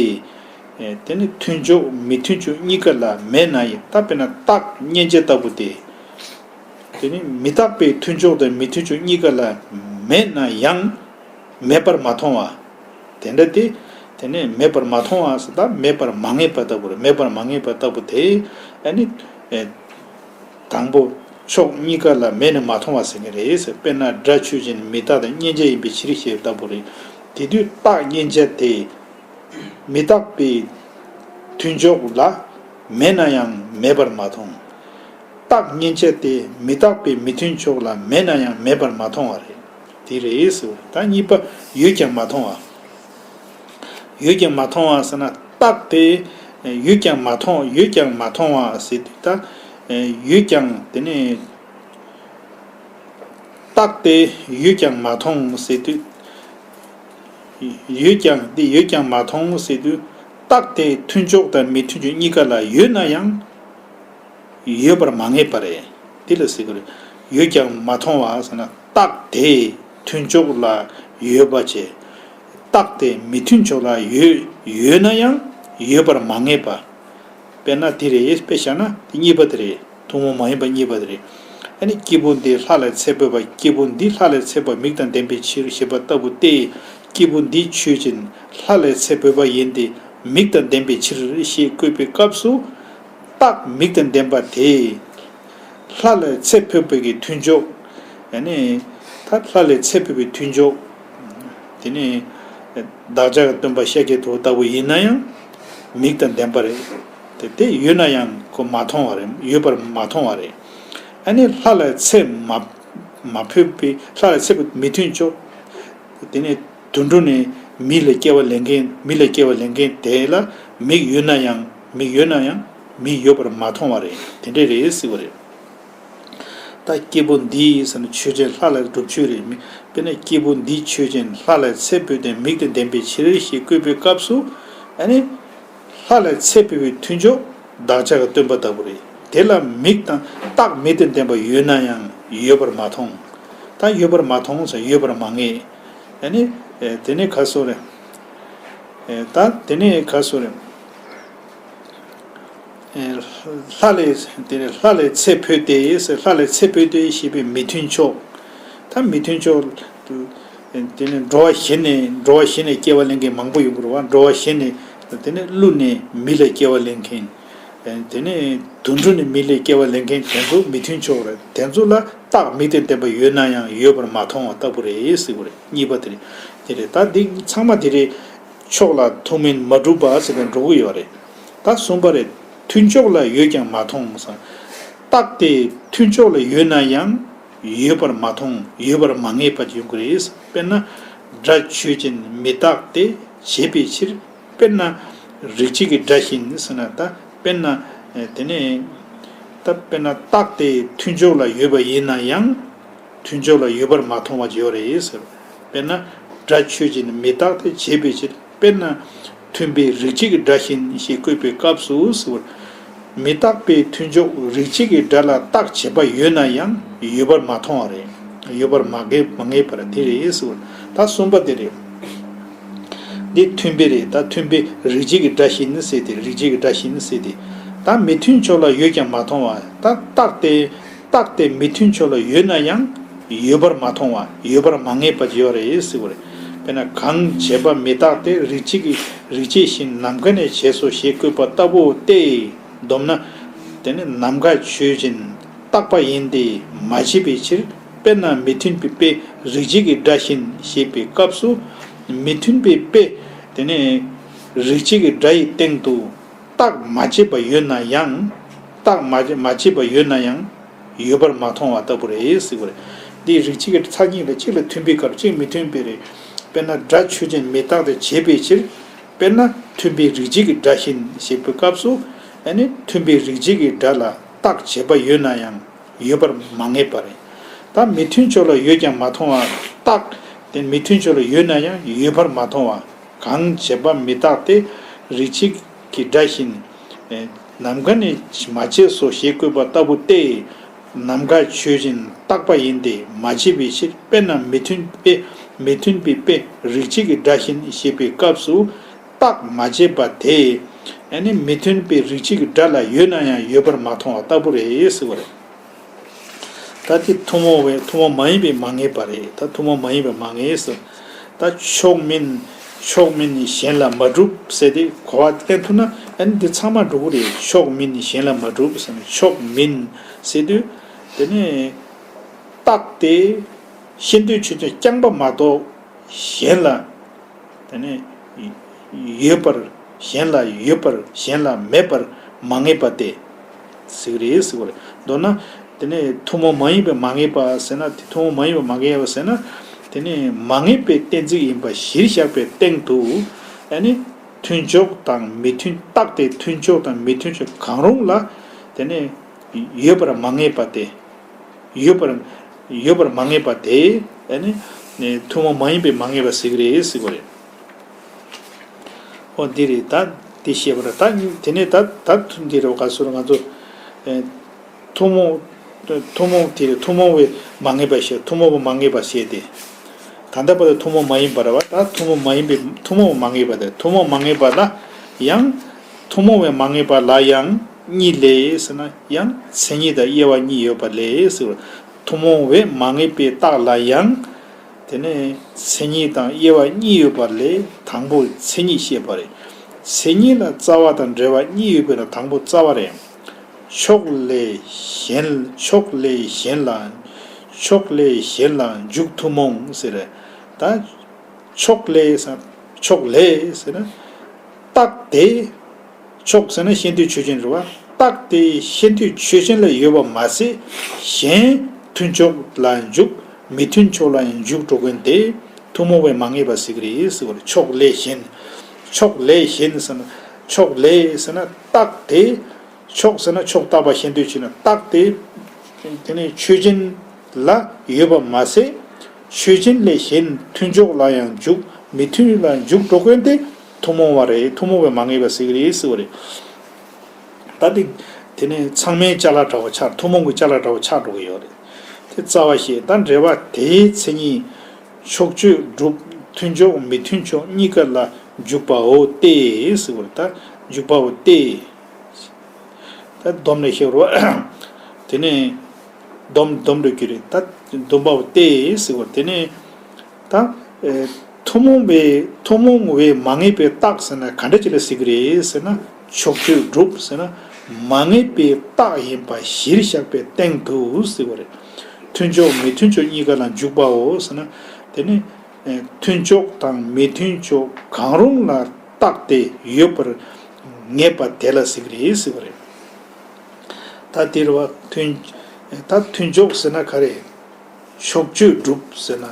དེ་ནི་མཐུན་ཕྱོགས་མི་མཐུན་ཕྱོགས་གཉིས་ཀ་ལ་མེད་ན་ཡང་། ད་དཔེར་ན་རྟགས་མཉན་བྱ་ལྟ་བུ་དེ། དེ་ནི་མི་རྟག་པའི་མཐུན་ཕྱོགས་དང་མི་མཐུན་ཕྱོགས་གཉིས་ཀ་ལ་མེད་ན་ཡང་མེད་པར་མ་མཐོང་བ། དེ་འདྲ་སྟེ། དེ་ནི་མེད་པར་མ་མཐོང་བ་ཟེར་ད་མེད་པར་མ་ངེས་པ་ལྟ་བུ་རེད། མེད་པར་མ་ངེས་པ་ལྟ་བུ་དེ་ཨ་ནི། ཨེ། དང་པོ་ཕྱོགས་གཉིས་ཀ་ལ་མེད་ནས་མ་མཐོང་བ་ཟེར་གྱི་རེད་ཟེར། དཔེར་ན་སྒྲ་ཆོས་ཅན། མི་རྟག་སྟེ་མཉན་བྱ་ཡིན་པའི་ཕྱིར་ཞེས་ལྟ་བུ་རེད། དེ་དུས་རྟགས་མཉན་བྱ་དེ། མི་རྟག་པའི་མཐུན་ཕྱོགས་ལ་མེད་ན་ཡང་མེད་པར་མ་མཐོང་། རྟགས་མཉན་བྱ་དེ་མི་རྟག་པའི་མི་མཐུན་ཕྱོགས་ལ་མེད་ན་ཡང་མེད་པར་མ་མཐོང་བ་རེད། དེ་རེད་ཟེར། ད་གཉིས་པ་ཡོད་ཀྱང་མ་མཐོང་བ། ཡོད་ཀྱང་མ་མཐོང་བ་ཟེར་ན་རྟགས་དེ་ཡོད་ཀྱང་མ་མཐོང་། ཡོད་ཀྱང་མ་མཐོང་བ་ཟེར་དུས་ད་ཡོད་ཀྱང་དེ་ནས། རྟགས་དེ་ཡོད་ཀྱང་མ་མཐོང་ཟེར་དུས། ཡོད་ཀྱང་དེ་ཡོད་ཀྱང་མ་མཐོང་ཟེར་དུས། རྟགས་དེ་མཐུན་ཕྱོགས་དང་མི་མཐུན་ཕྱོགས་གཉིས་ཀ་ལ་ཡོད་ན་ཡང་ཡོད་པར་མ་ངེས་པ་རེད། དེ་ལ་ཟེར་གི་རེད། ཡོད་ཀྱང་མ་མཐོང་བ་ཟེར་ན་རྟགས་དེ་མཐུན་ཕྱོགས་ལ་ཡོད་པ་བྱས། རྟགས་དེ་མི་མཐུན་ཕྱོགས་ལ་ཡོད་ཡོད་ན་ཡང་ཡོད་པར་མ་ངེས་པ། དཔེར་ན་དེ་རེད། དཔེ་བཞག་ན་དེ་གཉིས་པ་དེ་རེད། ཐུན་མོང་མ་ཡིན་པ་གཉིས་པ་དེ་རེད། ཨ་ནི་སྐྱེས་བུ་འདི་ལྷ་ལས་ཚེ་འཕོས་པ། སྐྱེས་བུ་འདི་ལྷ་ལས་ཚེ་འཕོས་མིག་དང་ལྡན་པའི་ཕྱིར་ཞེས་པ་ལྟ་བུ་སྟེ། སྐྱེས་བུ་འདི་ཆོས་ཅན། ལྷ་ལས་ཚེ་འཕོས་པ་ཡིན་ཏེ། མིག་དང་ལྡན་པའི་ཕྱིར་ཞེས་བཀོད་པའི་སྐབས་སུ། རྟགས་མིག་དང་ལྡན་པ་དེ། ལྷ་ལས་ཚེ་འཕོས་པའི་གི་མཐུན་ཕྱོགས། ཡ་ནི། ད་ལྷ་ལས་ཚེ་འཕོས་པའི་མཐུན་ཕྱོགས། དེ་ནི། བདག་ཅག་གི་སྟོན་པ་ཤཱཀྱ་ཐུབ་པ་ལྟ་བུ་ཡིན་ན་ཡང་། མིག་དང་ལྡན་པ་རེད། དེ་དེ་ཡོད་ན་ཡང་ཁོ་མ་མཐོང་བ་རེད། ཡོད་པར་མ་མཐོང་བ་རེད། ཨ་ནི་ལྷ་ལས་ཚེ་མ་མ་འཕོས་པའི་ལྷ་ལས་ཚེ་འཕོས་མི་མཐུན་ཕྱོགས། དེ་ནས་དུད་འགྲོ་ནས་མི་ལ་སྐྱེ་བ་ལེན་མཁན། མི་ལ་སྐྱེ་བ་ལེན་མཁན་དེ་ལ་མིག་ཡོད་ན་ཡང་། མིག་ཡོད་ན་ཡང་མིག་ཡོད་པར་མ་མཐོང་བ་རེད། དེ་འདྲས་རེད་ཟེར་བ་རེད། ད་སྐྱེས་བུ་འདི་ཟེར་ན་ཆོས་ཅན། ལྷ་ལས་སྒྲུབ་ཆོས་རེད། མི་དཔེར་ན་སྐྱེས་བུ་འདི་ཆོས་ཅན། ལྷ་ལས་ཚེ་འཕོས་ཏེ་མིག་དང་ལྡན་པའི་ཕྱིར་ཞེས་བཀོད་པའི་སྐབས་སུ། ཨ་ནི། ལྷ་ལས་ཚེ་འཕོས་པའི་མཐུན་ཕྱོགས་བདག་ཅག་གི་སྟོན་པ་ལྟ་བུ་རེད། དེ་ལ་མིག་དང་རྟགས་མིག་དང་ལྡན་པ་ཡོད་ན་ཡང་ཡོད་པར་མ་མཐོང་། ད་ཡོད་པར་མ་མཐོང་ཟེར། ཡོད་པར་མ་ངེས། ཨ་ནི། ཨེ། དེ་ནས་ག་སོ་རེད། ཨེ། ད་དེ་ནས་ག་སོ་རེད། ཨེ། ལྷ་ལས། དེ་ནས་ལྷ་ལས་ཚེ་འཕོས་ཏེ་ཟེར། ལྷ་ལས་ཚེ་འཕོས་ཏེ་ཞེས་པའི་མི་མཐུན་ཕྱོགས། ད་མི་མཐུན་ཕྱོགས། དེ་ནི་འགྲོ་བ་གཞན་ནས། འགྲོ་བ་གཞན་ནས་སྐྱེ་བ་ལེན་མཁན་མང་པོ་ཡོང་གི་རེད་བ། འགྲོ་བ་གཞན་ནས། དེ་ནི་ཀླུ་ནས་མི་ལ་སྐྱེ་བ་ལེན་མཁན། དེ་ནི་དུད་འགྲོ་ནས་མི་ལ་སྐྱེ་བ་ལེན་མཁན་དེ་ཚོ་མི་མཐུན་ཕྱོགས་རེད། དེ་ཚོ་ལ་རྟགས་མིག་དང་ལྡན་པ་ཡོད་ན་ཡང་ཡོད་པར་མ་མཐོང་བ་ལྟ་བུ་རེད་ཟེར་བ་རེད། གཉིས་པ་དེ་རེད། དེ་རེད། ད་འདི་ཚང་མ་དེ་རེད། ཕྱོགས་ལ་ཐུག་མིན་མ་གྲུབ་པ་ཟེར་ནས་འགྲོ་གི་ཡོད་རེད། ད་གསུམ་པ་རེད། མཐུན་ཕྱོགས་ལ་ཡོད་ཀྱང་མ་མཐོང་ཟེར། རྟགས་དེ་མཐུན་ཕྱོགས་ལ་ཡོད་ན་ཡང་ཡོད་པར་མ་མཐོང་། ཡོད་པར་མ་ངེས་པ་ཡོང་གི་རེད། དཔེར་ན། སྒྲ་ཆོས་ཅན། མི་རྟག་སྟེ་བྱས་པའི་ཕྱིར། དཔེར་ན། རིགས་གཅིག་གི་སྒྲ་བཞིན་ཟེར་ན། ད་དཔེར་ན། དེ་ནས། ད་དཔེར་ན་རྟགས་དེ་མཐུན་ཕྱོགས་ལ་ཡོད་པ་ཡིན་ན་ཡང་། མཐུན་ཕྱོགས་ལ་ཡོད་པར་མ་མཐོང་བ་ཅིག་ཡོད་རེད་ཟེར། དཔེར་ན། སྒྲ་ཆོས་ཅན། མི་རྟག་སྟེ་བྱས་པའི་ཕྱིར། དཔེར་ན། མཐུན་དཔེ་རིགས་གཅིག་གི་སྒྲ་བཞིན་ཞེས་བཀོད་པའི་སྐབས་སུ་ཟེར་བ། མི་རྟག་པའི་མཐུན་ཕྱོགས་རིགས་གཅིག་གི་སྒྲ་ལ་རྟགས་བྱས་པ་ཡོད་ན་ཡང་ཡོད་པར་མ་མཐོང་བ་རེད། ཡོད་པར་མ་ངེས། མ་ངེས་པར་དེ་རེད་ཟེར་བ། ད་གསུམ་པ་དེ་རེད། འདི་མཐུན་དཔེ་རེད། ད་མཐུན་དཔེ་རིགས་གཅིག་གི་སྒྲ་བཞིན་ཟེར་ཏེ། རིགས་གཅིག་གི་སྒྲ་བཞིན་ཟེར་ཏེ། ད་མི་མཐུན་ཕྱོགས་ལ་ཡོད་ཀྱང་མ་མཐོང་བ། ད་རྟགས་དེ། རྟགས་དེ་མི་མཐུན་ཕྱོགས་ལ་ཡོད་ན་ཡང་ཡོད་པར་མ་མཐོང་བ། ཡོད་པར་མ་ངེས་པ་ཅིག་ཡོད་རེད་ཟེར་བ་རེད། དཔེར་ན། གང་བྱས་པ་མི་རྟག་སྟེ་རིགས་གཅིག་གི། རིགས་གཅིག་བཞིན་ནམ་མཁའ་ནས་བྱས་སོ་ཞེས་བཀོད་པ་ལྟ་བུ་སྟེ། བསྡོམས་ན། དེ་ནི་ནམ་མཁའ་ཆོས་ཅན། རྟག་པ་ཡིན་ཏེ་མ་བྱས་པའི་ཕྱིར། དཔེར་ན། མི་མཐུན་པའི་དཔེ་རིགས་གཅིག་གི་སྒྲ་བཞིན་ཞེས་པའི་སྐབས་སུ། མི་མཐུན་པའི་དཔེ་དེ་ནི་རིགས་གཅིག་གི་སྒྲ་ཡི་སྟེང་དུ་རྟགས་མ་བྱས་པ་ཡོད་ན་ཡང་། རྟགས་མ་མ་བྱས་པ་ཡོད་ན་ཡང་ཡོད་པར་མ་མཐོང་བ་ལྟ་བུ་རེད་ཟེར་བ་རེད། འདི་རིགས་གཅིག་གི་མཚན་ཉིད་ལ་གཅིག་ལ་མཐུན་དཔེ་སྐབས་གཅིག་མི་མཐུན་དཔེ་རེད། དཔེར་ན། སྒྲ་ཆོས་ཅན། མི་རྟག་སྟེ་བྱས་པའི་ཕྱིར། དཔེར་ན། མཐུན་དཔེ་རིགས་གཅིག་གི་སྒྲ་བཞིན་ཞེས་པའི་སྐབས་སུ། ཨ་ནི་མཐུན་དཔེ་རིགས་གཅིག་གི་སྒྲ་ལ་རྟགས་བྱས་པ་ཡོད་ན་ཡང་ཡོད་པར་མ་ངེས་པ་རེད། ད་མི་མཐུན་ཕྱོགས་ལ་ཡོད་ཀྱང་མ་མཐོང་བ། རྟགས་དེ་མི་མཐུན་ཕྱོགས་ལ་ཡོད་ན་ཡང་ཡོད་པར་མ་མཐོང་བ། གང་བྱས་པ་མི་རྟག་སྟེ་རིགས་གཅིག་གི་སྒྲ་བཞིན། ནམ་མཁའ་ནས་མ་བྱས་སོ་ཞེས་བཀོད་པ་ལྟ་བུ་སྟེ། ནམ་མཁའ་ཆོས་ཅན། རྟག་པ་ཡིན་ཏེ་མ་བྱས་པའི་ཕྱིར། དཔེར་ན། མི་མཐུན་དཔེ། མི་མཐུན་པའི་དཔེ་རིགས་གཅིག་གི་སྒྲ་བཞིན་ཞེས་པའི་སྐབས་སུ། རྟགས་མ་བྱས་པ་དེ། ཨ་ནི་མི་མཐུན་དཔེ་རིགས་གཅིག་གི་སྒྲ་ལ་ཡོད་ན་ཡང་ཡོད་པར་མ་མཐོང་བ་ལྟ་བུ་རེད་ཟེར་བ་རེད། ད་དེ་ཐུན་མོང་བའི། ཐུན་མོང་མ་ཡིན་པའི་མ་ངེས་པ་རེད། ད་ཐུན་མོང་མ་ཡིན་པའི་མ་ངེས་སོ། ད་ཕྱོགས་མིན། ཕྱོགས་མིན་གཞན་ལ་མ་གྲུབ་ཟེར་ཏེ་གོ་བ་བསྟན་ཐུབ་ན། ཨ་ནི་འདི་ཚང་མ་འགྲོ་གི་རེད། ཕྱོགས་མིན་གཞན་ལ་མ་གྲུབ་ཟེར་ན། ཕྱོགས་མིན་ཟེར་དུས། དེ་ནི་རྟགས་དེ་ཤེས་འདོད་ཆོས་ཅན་རྐྱང་པ་མ་གཏོགས་གཞན་ལ། དེ་ནས་ཡོད་པར། གཞན་ལ་ཡོད་པར། གཞན་ལ་མེད་པར་མ་ངེས་པ་སྟེ། ཟེར་གི་རེད་ཟེར་བ་རེད། མདོར་ན། དེ་ནས་ཐུན་མོང་མ་ཡིན་པའི་མ་ངེས་པ་ཟེར་ན། དེ་ཐུན་མོང་མ་ཡིན་པའི་མ་ངེས་པ་ཟེར་ན། དེ་ནས་མ་ངེས་པའི་གཏན་ཚིགས་ཡིན་པ་གཞིར་བཞག་པའི་སྟེང་དུ། ཨ་ནི་མཐུན་ཕྱོགས་དང་མི་མཐུན། རྟགས་དེ་མཐུན་ཕྱོགས་དང་མི་མཐུན་ཕྱོགས་གང་རུང་ལ། དེ་ནས་ཡོད་པར་མ་ངེས་པ་སྟེ། ཡོད་པར། ཡོད་པར་མ་ངེས་པ་དེ། ཨ་ནི་ནི་ཐུན་མོང་མ་ཡིན་པའི་མ་ངེས་པ་ཟེར་གི་རེད་ཟེར་བ་རེད། ཨོ་འདི་རེད། ད་འདི་བཤད་པ་རེད། ད་དེ་ནས་ད་ད་འདི་རེད། ག་ཟེར་ང་ཚོ། ཨེ། ཐུན་མོང་། ཐུན་མོང་དེ་ཐུན་མོང་བའི་མ་ངེས་པ་ཞེས་ཐུན་མོང་བའི་མ་ངེས་པ་ཞེས་ཏེ། ད་ལྟ་བར་དུ་ཐུན་མོང་མ་ཡིན་པ་རེད་བ། ད་ཐུན་མོང་མ་ཡིན་པའི་ཐུན་མོང་མ་ངེས་པ་དེ་ཐུན་མོང་མ་ངེས་པ་ལ་ཡང་། ཐུན་མོང་བའི་མ་ངེས་པ་ལ་ཡང་གཉིས་ལས་ཟེར་ན་ཡང་མཚན་ཉིད་དང་དབྱེ་བ་གཉིས་ཡོད་པ་ལས་ཟེར་བ། ཐུན་མོང་བའི་མ་ངེས་པའི་རྟགས་ལ་ཡང་། དེ་ནས་མཚན་ཉིད་དང་དབྱེ་བ་གཉིས་ཡོད་པ་ལས་དང་པོ་མཚན་ཉིད་བཤད་པ་རེད། མཚན་ཉིད་ལ་རྩ་བ་དང་འབྲེལ་བ་གཉིས་ཡོད་པས་ན་དང་པོ་རྩ་བ་རེད། ཕྱོགས་ལས་གཞན་ཕྱོགས་ལས་གཞན་ལ་ཕྱོགས་ལས་གཞན་ལ་འཇུག་ཐུན་མོང་ཟེར། ད་ཕྱོགས་ལས་ཕྱོགས་ལས་ཟེར་ན་རྟགས་དེ། ཕྱོགས་ཟེར་ན་ཤེས་འདོད་ཆོས་ཅན་རེད་བ། རྟགས་དེ་ཤེས་འདོད་ཆོས་ཅན་ལ་ཡོད་པ་མ་ཟད་གཞན་མཐུན་ཕྱོགས་ལ་འཇུག་མི་མཐུན་ཕྱོགས་ལ་ཡང་འཇུག་འགྲོ་མཁན་དེ་ཐུན་མོང་བའི་མ་ངེས་པ་ཟེར་གི་རེད་ཟེར་བ་རེད། ཕྱོགས་ལས་གཞན། ཕྱོགས་ལས་གཞན་ཟེར་ན་ཕྱོགས་ལས་ཟེར་ན་རྟགས་དེ། ཕྱོགས་ཟེར་ན་ཕྱོགས་རྟག་པ་ཤེས་འདོད་བྱས་ན་རྟགས་དེ། དེ་ནས་ཆོས་ཅན་ལ་ཡོད་པ་མ་ཟད། ཆོས་ཅན་ལས་གཞན་མཐུན་ཕྱོགས་ལ་ཡང་འཇུག་མི་མཐུན་ལ་འཇུག་འགྲོ་མཁན་དེ་ཐུན་མོང་བ་རེད། ཐུན་མོང་བའི་མ་ངེས་པ་ཟེར་གི་རེད་ཟེར་བ་རེད། ད་དེ། དེ་ནས་ཚང་མའི་ཅ་ལག་འདྲ་བོ་ཆགས། ཐུན་མོང་གི་ཅ་ལག་འདྲ་བོ་ཆགས་འགྲོ་གི་ཡོད་རེད། དེ་རྩ་བ་བཤད། ད་འབྲེལ་བ་དེའི་མཚན་ཉིད། ཕྱོགས་ཆོས་སྒྲུབ་མཐུན་ཕྱོགས་མི་མཐུན་ཕྱོགས་གཉིས་ཀ་ལ་འཇུག་པའོ་སྟེ་ཟེར་བ་རེད། ད་འཇུག་པའོ་སྟེ། ད་སྡོམ་ལས་བཤད་རོགས། དེ་ནས་སྡོམ་སྡོམ་འགྲོ་རྒྱུ་རེད། ད་སྡོམ་པའོ་སྟེ་ཟེར་བ་དེ་ནས་ད། ཨེ། ཐུན་མོང་བའི་ཐུན་མོང་བའི་མ་ངེས་པའི་རྟགས་ཟེར་ན་ག་འདྲ་ཅིག་ལ་ཟེར་གི་རེད་ཟེར་ན་ཕྱོགས་ཆོས་སྒྲུབ་ཟེར་ན་མ་ངེས་པའི་རྟགས་ཡིན་པ་གཞིར་བཞག་པའི་སྟེང་དུ་ཟེར་བ་རེད། མཐུན་ཕྱོགས་མི་མཐུན་ཕྱོགས་གཉིས་ཀ་ལ་འཇུག་པའོ་ཟེར་ན། དེ་ནི། ཨེ། མཐུན་ཕྱོགས་དང་མི་མཐུན་ཕྱོགས་གང་རུང་ལ་རྟགས་དེ་ཡོད་པར་ངེས་པ་དེ་ལ་ཟེར་གི་རེད་ཟེར་བ་རེད། ད་དེ་རེད་བ། མཐུན། ད་མཐུན་ཕྱོགས་ཟེར་ན་ག་རེ། ཕྱོགས་ཆོས་སྒྲུབ་ཟེར་ན་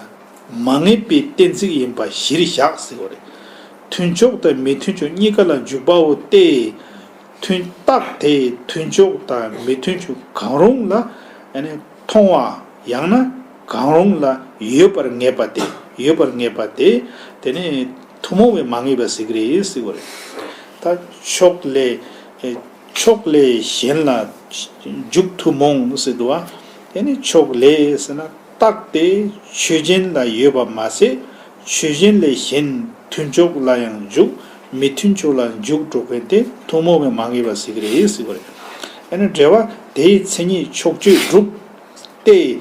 མ་ངེས་པའི་གཏན་ཚིགས་ཡིན་པ་གཞིར་བཞག་ཟེར་བ་རེད། མཐུན་ཕྱོགས་དང་མི་མཐུན་ཕྱོགས་གཉིས་ཀ་ལ་འཇུག་པའོ་སྟེ། མཐུན་རྟགས་དེ་མཐུན་ཕྱོགས་དང་མི་མཐུན་ཕྱོགས་གང་རུང་ལ་ཨ་ནི་མཐོང་བ་ཡང་ན་གང་རུང་ལ་ཡོད་པར་ངེས་པ་དེ། ཡོད་པར་ངེས་པ་དེ། དེ་ནི་ཐུན་མོང་བའི་མ་ངེས་པ་ཟེར་གི་རེད་ཟེར་བ་རེད། ད་ཕྱོགས་ལས། ཕྱོགས་ལས་གཞན་ལ་འཇུག་ཐུན་མོང་ཟེར་འདུག་བ། དེ་ནི་ཕྱོགས་ལས་ཟེར་ན་རྟགས་དེ་ཆོས་ཅན་ལ་ཡོད་པ་མ་ཟད་ཆོས་ཅན་ལས་གཞན་མཐུན་ཕྱོགས་ལ་ཡང་འཇུག་མི་མཐུན་ཕྱོགས་ལ་འཇུག་འགྲོ་མཁན་དེ་ཐུན་མོང་བའི་མ་ངེས་པ་ཟེར་གི་རེད་ཟེར་བ་རེད། ཨ་ནི་འབྲེལ་བ་དེའི་མཚན་ཉིད་ཕྱོགས་ཆོས་སྒྲུབ་སྟེ།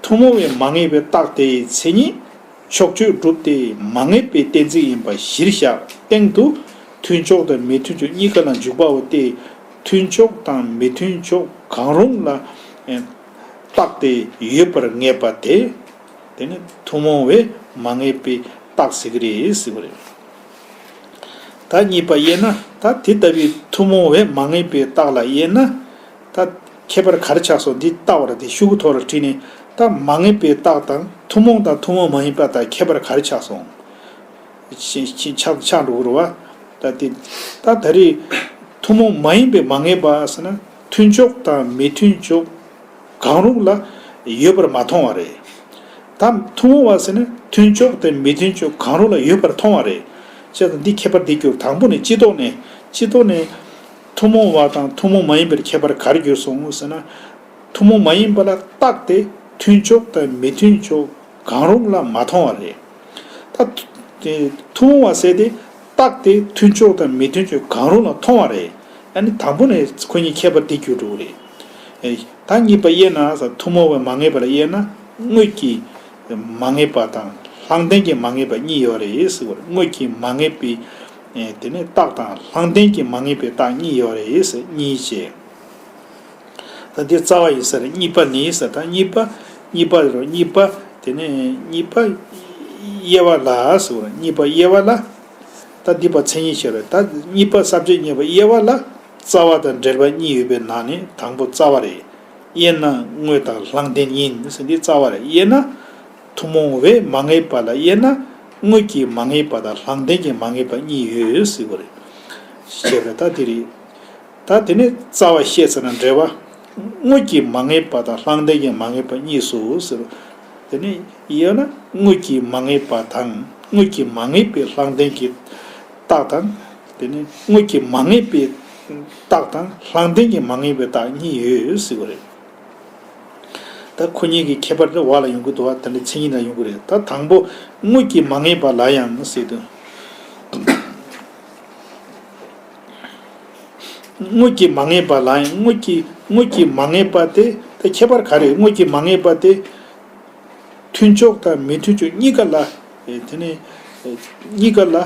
ཐུན་མོང་བའི་མ་ངེས་པའི་རྟགས་དེའི་མཚན་ཉིད། ཕྱོགས་ཆོས་སྒྲུབ་སྟེ་མ་ངེས་པའི་གཏན་ཚིགས་ཡིན་པ་གཞིར་བཞག་སྟེང་དུ་མཐུན་ཕྱོགས་དང་མི་མཐུན་ཕྱོགས་གཉིས་ཀ་ལ་འཇུག་པའོ་སྟེ། མཐུན་ཕྱོགས་དང་མི་མཐུན་ཕྱོགས་གང་རུང་ལ་རྟགས་དེ་ཡོད་པར་ངེས་པ་དེ། དེ་ནི་ཐུན་མོང་བའི་མ་ངེས་པའི་རྟགས་ཟེར་གི་རེད་ཟེར་བ་རེད། ད་གཉིས་པ་དབྱེ་ན་ད་དེ་ལྟ་བུའི་ཐུན་མོང་བའི་མ་ངེས་པའི་རྟགས་ལ་དབྱེ་ན། ད་ཁྱད་པར་ག་རེ་ཆགས་སོང་འདི་ལྟ་བར་དེ་ཤོག་གུ་ཐོག་ལ་བྲིས་ནས་ད་མ་ངེས་པའི་རྟགས་དང་ཐུན་མོང་དང་ཐུན་མོང་མ་ཡིན་པ་དང་ཁྱད་པར་ག་རེ་ཆགས་སོང་། ཆགས་ཆགས་འགྲོ་གི་རེད་བ། ད་དེ་ད་ད་རེས་ཐུན་མོང་མ་ཡིན་པའི་མ་ངེས་པ་ཟེར་ན་མཐུན་ཕྱོགས་དང་མི་མཐུན་ཕྱོགས། གང་རུང་ལ་ཡོད་པར་མ་མཐོང་བ་རེད། ད་ཐུན་མོང་བ་ཟེར་ན་མཐུན་ཕྱོགས་དང་མི་མཐུན་ཕྱོགས་གང་རུང་ལ་ཡོད་པར་མཐོང་བ་རེད། བྱས་ཙང་འདི་ཁྱད་པར་འདི་གྱུར་དང་པོ་ནས་སྤྱི་ལྡོག་ནས་སྤྱི་ལྡོག་ནས་ཐུན་མོང་བ་དང་ཐུན་མོང་མ་ཡིན་པར་ཁྱད་པར་ག་རེ་གྱུར་སོང་ཟེར་ན། ཐུན་མོང་མ་ཡིན་པ་ལ་རྟགས་དེ་མཐུན་ཕྱོགས་དང་མི་མཐུན་ཕྱོགས་གང་རུང་ལ་མ་མཐོང་བ་རེད། ད་དེ་ཐུན་མོང་བ་ཟེར་དེ་རྟགས་དེ་མཐུན་ཕྱོགས་དང་མི་མཐུན་ཕྱོགས་གང་རུང་ལ་མཐོང་བ་རེད། ཨ་ནི་དང་པོ་ནས་ཁོ་གཉིས་ཁྱད་པར་དེ་གྱུར་འགྲོ་གི་རེད། ཨེ། ད་གཉིས་པ་དབྱེ་ན་ཐུན་མོང་བའི་མ་ངེས་པ་ལ་དབྱེ་ན་དངོས་ཀྱི་མ་ངེས་པ་དང་ལྷང་ལྡན་གྱི་མ་ངེས་པ་གཉིས་ཡོད་རེད་ཟེར་བ་རེད། དངོས་ཀྱི་མ་ངེས་པའི་ཨེ། དེ་ནས་རྟགས་དང་ལྷང་ལྡན་གྱི་མ་ངེས་པའི་རྟགས་གཉིས་ཡོད་རེད་ཟེར་གཉིས་བྱས། ད་འདི་རྩ་བ་ཡིན་ས་རེད། གཉིས་པ་ནི་ས། ད་གཉིས་པ། གཉིས་པ་རེད། གཉིས་པ། དེ་ནས་གཉིས་པ་དབྱེ་བ་ལ་ཟེར་བ་རེད། གཉིས་པ་དབྱེ་བ་ལ། ད་འདི་པ་མཚན་ཉིད་བཤད་རེད། ད་གཉིས་པ་ས་བཅད་གཉིས་པ་དབྱེ་བ་ལ་རྩ་བ་དང་འབྲེལ་བ་གཉིས་ཡོད་པའི་ནང་ནས་དང་པོ་རྩ་བ་རེད། དབྱེ་ན་དངོས་དང་ལྷང་ལྡན་ཡིན་ཟེར་འདི་རྩ་བ་རེད། དབྱེ་ན་ཐུན་མོང་བའི་མ་ངེས་པ་ལ་དབྱེ་ན་དངོས་ཀྱི་མ་ངེས་པ་དང་ལྷང་ལྡན་གྱི་མ་ངེས་པ་གཉིས་ཡོད་ཟེར་བ་རེད། བྱས་པས་ད་འདི་རེད། ད་དེ་ནས་རྩ་བ་བཤད་ཚར་ན་འབྲེལ་བ། དངོས་ཀྱི་མ་ངེས་པ་དང་ལྷང་ལྡན་གྱི་མ་ངེས་པ་གཉིས་སུ་ཟེར། དེ་ནས་དབྱེ་ན་དངོས་ཀྱི་མ་ངེས་པ་དང་དངོས་ཀྱི་མ་ངེས་པའི་ལྷང་ལྡན་གྱི་རྟགས་དང་། དེ་ནས་དངོས་ཀྱི་མ་ངེས་པའི་རྟགས་དང་ལྷང་ལྡན་གྱི་མ་ངེས་པའི་རྟགས་གཉིས་ཡོད་ཟེར་བ་རེད། ད་ཁོ་གཉིས་ཀྱི་ཁྱད་པར་དེ་བར་ལ་ཡོང་གི་འདུག་བ། དེ་འདྲ་མཚན་ཉིད་ལ་ཡོང་གི་རེད། ད་དང་པོ་དངོས་ཀྱིས་མ་ངེས་པ་ལ་ཡང་ཟེར་དུས། དངོས་ཀྱིས་མ་ངེས་པ་ལ་ཡང་དངོས་ཀྱིས་དངོས་ཀྱིས་མ་ངེས་པ་དེ་ད་ཁྱད་པར་ག་རེ། དངོས་ཀྱིས་མ་ངེས་པ་དེ་མཐུན་ཕྱོགས་དང་མི་མཐུན་ཕྱོགས་གཉིས་ཀ་ལ། ཨེ་དེ་ནི་ཨེ་གཉིས་ཀ་ལ་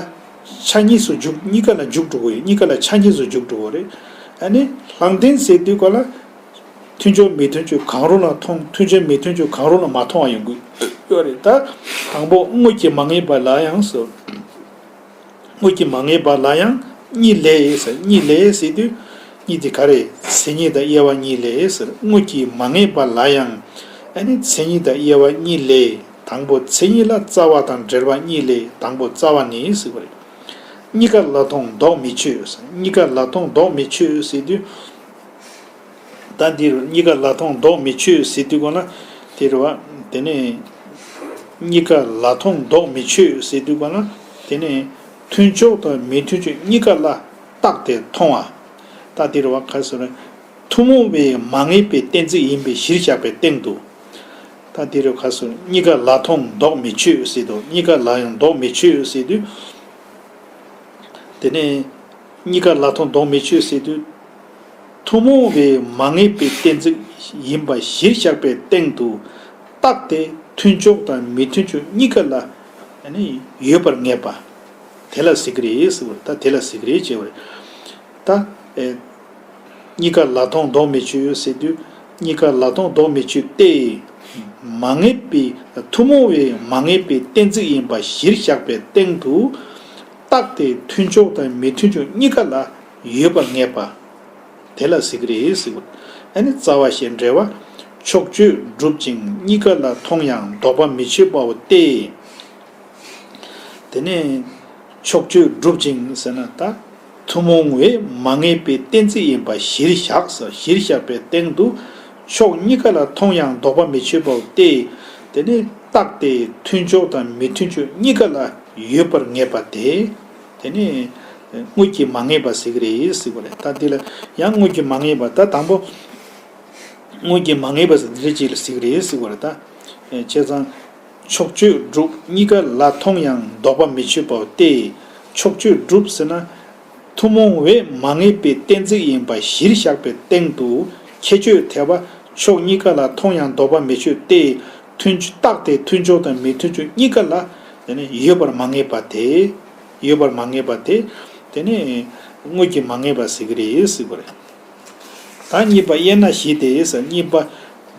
ཆ་གཉིས་སུ་འཇུག་གཉིས་ཀ་ལ་འཇུག་འགྲོ་གི་ཡོད། གཉིས་ཀ་ལ་ཆ་གཉིས་སུ་འཇུག་འགྲོ་གི་རེད། ཨ་ནི་ལྷང་ལྡན་ཟེར་དུས་ག་ལ། མཐུན་ཕྱོགས་མི་མཐུན་ཕྱོགས་གང་རུང་ལ་མཐོང་། མཐུན་ཕྱོགས་མི་མཐུན་ཕྱོགས་གང་རུང་ལ་མ་མཐོང་བ་ཡོང་གི་ཡོད་རེད། ད་དང་པོ་དངོས་ཀྱིས་མ་ངེས་པ་ལ་ཡང་ཟེར། དངོས་ཀྱིས་མ་ངེས་པ་ལ་ཡང་གཉིས་ལས་ཟེར། གཉིས་ལས་ཟེར་དུས་གཉིས་དེ་ག་རེ། མཚན་ཉིད་དང་དབྱེ་བ་གཉིས་ལས་ཟེར། དངོས་ཀྱིས་མ་ངེས་པ་ལ་ཡང་ཨ་ནི་མཚན་ཉིད་དང་དབྱེ་བ་གཉིས་ལས། དང་པོ་མཚན་ཉིད་ལ་རྩ་བ་དང་འབྲེལ་བ་གཉིས་ལས། དང་པོ་རྩ་བ་ནི་ཟེར་བ་རེད། གཉིས་ཀ་ལ་མཐོང་ལྡོག་མི་ཆོད། གཉིས་ཀ་ལ་མཐོང་ལྡོག་མི་ཆོད་ཟེར་དུས། ད་འདིར་གཉིས་ཀ་ལ་མཐོང་ལྡོག་མི་ཆོད་ཟེར་དུས་གོ་ན། དེ་རེད་བ། དེ་ནས་གཉིས་ཀ་ལ་མཐོང་ལྡོག་མི་ཆོད་ཟེར་དུས་གོ་ན། དེ་ནས་མཐུན་ཕྱོགས་དང་མི་མཐུན་ཕྱོགས་གཉིས་ཀ་ལ་རྟག་སྟེ་མཐོང་བ། ད་དེ་རེད་བ། ག་ཟེར་ན། ཐུན་མོང་བའི་མ་ངེས་པའི་གཏན་ཚིགས་ཡིན་པའི་གཞིར་བཞག་པའི་སྟེང་དུ། ད་དེ་རེད། ག་ཟེར། གཉིས་ཀ་ལ་མཐོང་ལྡོག་མི་ཆོད་ཟེར་དུས། གཉིས་ཀ་ལ་ཡང་ལྡོག་མི་ཆོད་ཟེར་དུས། དེ་ནས་གཉིས་ཀ་ལ་མཐོང་ལྡོག་མི་ཆོད་ཟེར་དུས། ཐུན་མོང་བའི་མ་ངེས་པའི་གཏན་ཚིགས་ཡིན་པ་གཞིར་བཞག་པའི་སྟེང་དུ། རྟག་སྟེ་མཐུན་ཕྱོགས་དང་མི་མཐུན་ཕྱོགས་གཉིས་ཀ་ལ་ནི་ཡོད་པར་ངེས་པ། དེ་ལ་ཟེར་གི་རེད་ཟེར་བ་རེད། ད་དེ་ལ་ཟེར་གི་རེད་ཅེས་པ་རེད། ད་ཨེ། གཉིས་ཀ་ལ་མཐོང་ལྡོག་མི་ཆོད་ཟེར་དུས། གཉིས་ཀ་ལ་མཐོང་ལྡོག་མི་ཆོད་དེ། མ་ངེས་པའི་ཐུན་མོང་བའི་མ་ངེས་པའི་གཏན་ཚིགས་ཡིན་པ་གཞིར་བཞག་པའི་སྟེང་དུ། རྟག་སྟེ་མཐུན་ཕྱོགས་དང་མི་མཐུན་ཕྱོགས་གཉིས་ཀ་ལ་ཡོད་པར་ངེས་པ། དེ་ལ་ཟེར་གི་རེད་ཟེར་བ། ཨ་ནི་རྩ་བ་ཞེས་འབྲེལ་བ་ཕྱོགས་ཆོས་སྒྲུབ་ཅིང་གཉིས་ཀ་ལ་མཐོང་ཡང་ལྡོག་པ་མི་ཆོད་པའོ་སྟེ། དེ་ནས་ཕྱོགས་ཆོས་སྒྲུབ་ཅིང་ཟེར་ན། ད་ཐུན་མོང་བའི་མ་ངེས་པའི་གཏན་ཚིགས་ཡིན་པ་གཞིར་བཞག་ཟེར། གཞིར་བཞག་པའི་སྟེང་དུ་ཕྱོགས་གཉིས་ཀ་ལ་མཐོང་ཡང་ལྡོག་པ་མི་ཆོད་པའོ་སྟེ། དེ་ནི་རྟག་སྟེ་མཐུན་ཕྱོགས་དང་མི་མཐུན་ཕྱོགས་གཉིས་ཀ་ལ་ཡོད་པར་ངེས་པ་དེ། དེ་ནི་དངོས་ཀྱིས་མ་ངེས་པ་ཟེར་གི་རེད་ཟེར་བ་རེད། ད་འདི་ལ་ཡང་དངོས་ཀྱིས་མ་ངེས་པ། ད་དང་པོ་དངོས་ཀྱིས་མ་ངེས་པ་ཟེར་འདི་རེད་ཅིག་ལ་ཟེར་གི་རེད་ཟེར་བ་རེད། ད་བྱས་ཙང་ཕྱོགས་ཆོས་སྒྲུབ་གཉིས་ཀ་ལ་མཐོང་ཡང་ལྡོག་པ་མི་ཆོད་པའོ་སྟེ། ཕྱོགས་ཆོས་སྒྲུབ་ཟེར་ན། ཐུན་མོང་བའི་མ་ངེས་པའི་གཏན་ཚིགས་ཡིན་པ་གཞིར་བཞག་པའི་སྟེང་དུ། ཁྱད་ཆོས་ཐེ་བ་ཕྱོགས་གཉིས་ཀ་ལ་མཐོང་ཡང་ལྡོག་པ་མི་ཆོད་དེ། མཐུན་རྟག་སྟེ་མཐུན་ཕྱོགས་དང་མི་མཐུན་ཕྱོགས་གཉིས་ཀ་ལ་དེ་ནི་ཡོད་པར་མ་ངེས་པ་དེ། ཡོད་པར་མ་ངེས་པ་དེ། དེ་ནི་དངོས་ཀྱིས་མ་ངེས་པ་ཟེར་གི་རེད་ཟེར་བ་རེད། ད་གཉིས་པ་དབྱེ་ན་བཞི་སྟེ་ཟེར། གཉིས་པ་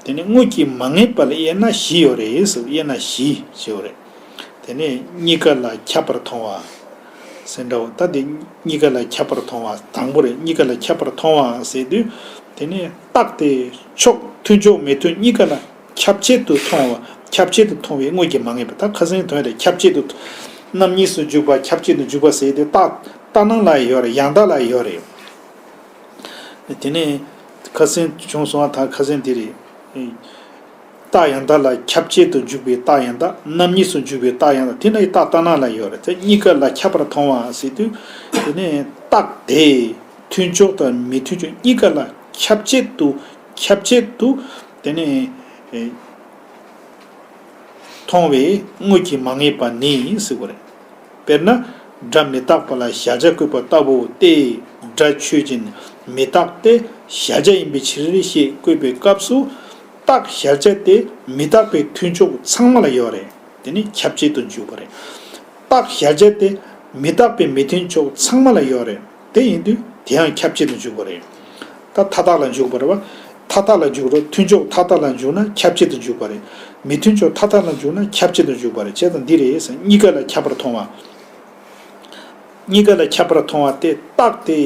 དེ་ནི་དངོས་ཀྱིས་མ་ངེས་པ་ལ་དབྱེ་ན་བཞི་ཡོད་རེད་ཟེར། དབྱེ་ན་བཞི་ཞེས་པ་རེད། དེ་ནས་གཉིས་ཀ་ལ་ཁྱབ་པར་མཐོང་བ་ཟེར་འདྲ་བོ། ད་དེ་གཉིས་ཀ་ལ་ཁྱབ་པར་མཐོང་བ་དང་པོ་རེད། གཉིས་ཀ་ལ་ཁྱབ་པར་མཐོང་བ་ཟེར་དུས། དེ་ནས་རྟག་སྟེ་ཕྱོགས་མཐུན་ཕྱོགས་མི་མཐུན་གཉིས་ཀ་ལ་ཁྱབ་ཆེད་དུ་མཐོང་བ། ཁྱབ་ཆེད་དུ་མཐོང་བའི་དངོས་ཀྱིས་མ་ངེས་པ། ད་ཁ་སང་མཐོང་ཡ་རེད། ཁྱབ་ཆེད་དུ། རྣམ་གཉིས་སུ་འཇུག་པ་ཁྱབ་ཆེད་དུ་འཇུག་པ་ཟེར་དེ་རྟགས་ལྟར་སྣང་ལ་ཡོད་རེད། ཡང་དག་ལ་ཡོད་རེད། དེ་ནས་ཁ་སང་བྱུང་སོང་བ། ད་ཁ་སང་དེ་རེད། རྟགས་ཡང་དག་ལ་ཁྱབ་ཆེད་དུ་འཇུག་པའི་རྟགས་ཡང་དག་རྣམ་གཉིས་སུ་འཇུག་པའི་རྟགས་ཡང་དག་དེ་ནི་རྟགས་ལྟར་སྣང་ལ་ཡོད་རེད། དེ་གཉིས་ཀ་ལ་ཁྱབ་པར་མཐོང་བ་ཟེར་དུས། དེ་ནི་རྟགས་དེ་མཐུན་ཕྱོགས་དང་མི་མཐུན་ཕྱོགས་གཉིས་ཀ་ལ་ཁྱབ་ཆེད་དུ། ཁྱབ་ཆེད་དུ་དེ་ནི་མཐོང་བའི་དངོས་ཀྱིས་མ་ངེས་པ་ནི་ཟེར་བ་རེད། དཔེར་ན་སྒྲ་མི་རྟག་པ་ལ་གཞལ་བྱ་བཀོད་པ་ལྟ་བུ་སྟེ། སྒྲ་ཆོས་ཅན། མི་རྟག་སྟེ་གཞལ་བྱ་ཡིན་པའི་ཕྱིར་ཞེས་བཀོད་པའི་སྐབས་སུ། རྟགས་གཞལ་བྱ་དེ་མི་རྟག་པའི་མཐུན་ཕྱོགས་ཚང་མ་ལ་ཡོད་རེད། དེ་ནི་ཁྱབ་ཆེད་དུ་འཇུག་པ་རེད། རྟགས་གཞལ་བྱ་དེ་མི་རྟག་པའི་མི་མཐུན་ཕྱོགས་ཚང་མ་ལ་ཡོད་རེད། དེ་ཡིན་དུས་དེ་ཡང་ཁྱབ་ཆེད་དུ་འཇུག་པ་རེད། ད་མཐའ་དག་ལ་འཇུག་པ་རེད་བ། མཐའ་དག་ལ་འཇུག་རོགས། མཐུན་ཕྱོགས་མཐའ་དག་ལ་འཇུག་ན་ཁྱབ་ཆེད་དུ་འཇུག་པ་རེད། མི་མཐུན་ཕྱོགས་མཐའ་དག་ལ་འཇུག་ན་ཁྱབ་ཆེད་དུ་འཇུག་པ་རེད། བྱས་ཙང་འདི་རེད་ཟེར། གཉིས་ཀ་ལ་ཁྱབ་པར་མཐོང་བ། གཉིས་ཀ་ལ་ཁྱབ་པར་མཐོང་བ་སྟེ། རྟགས་དེ་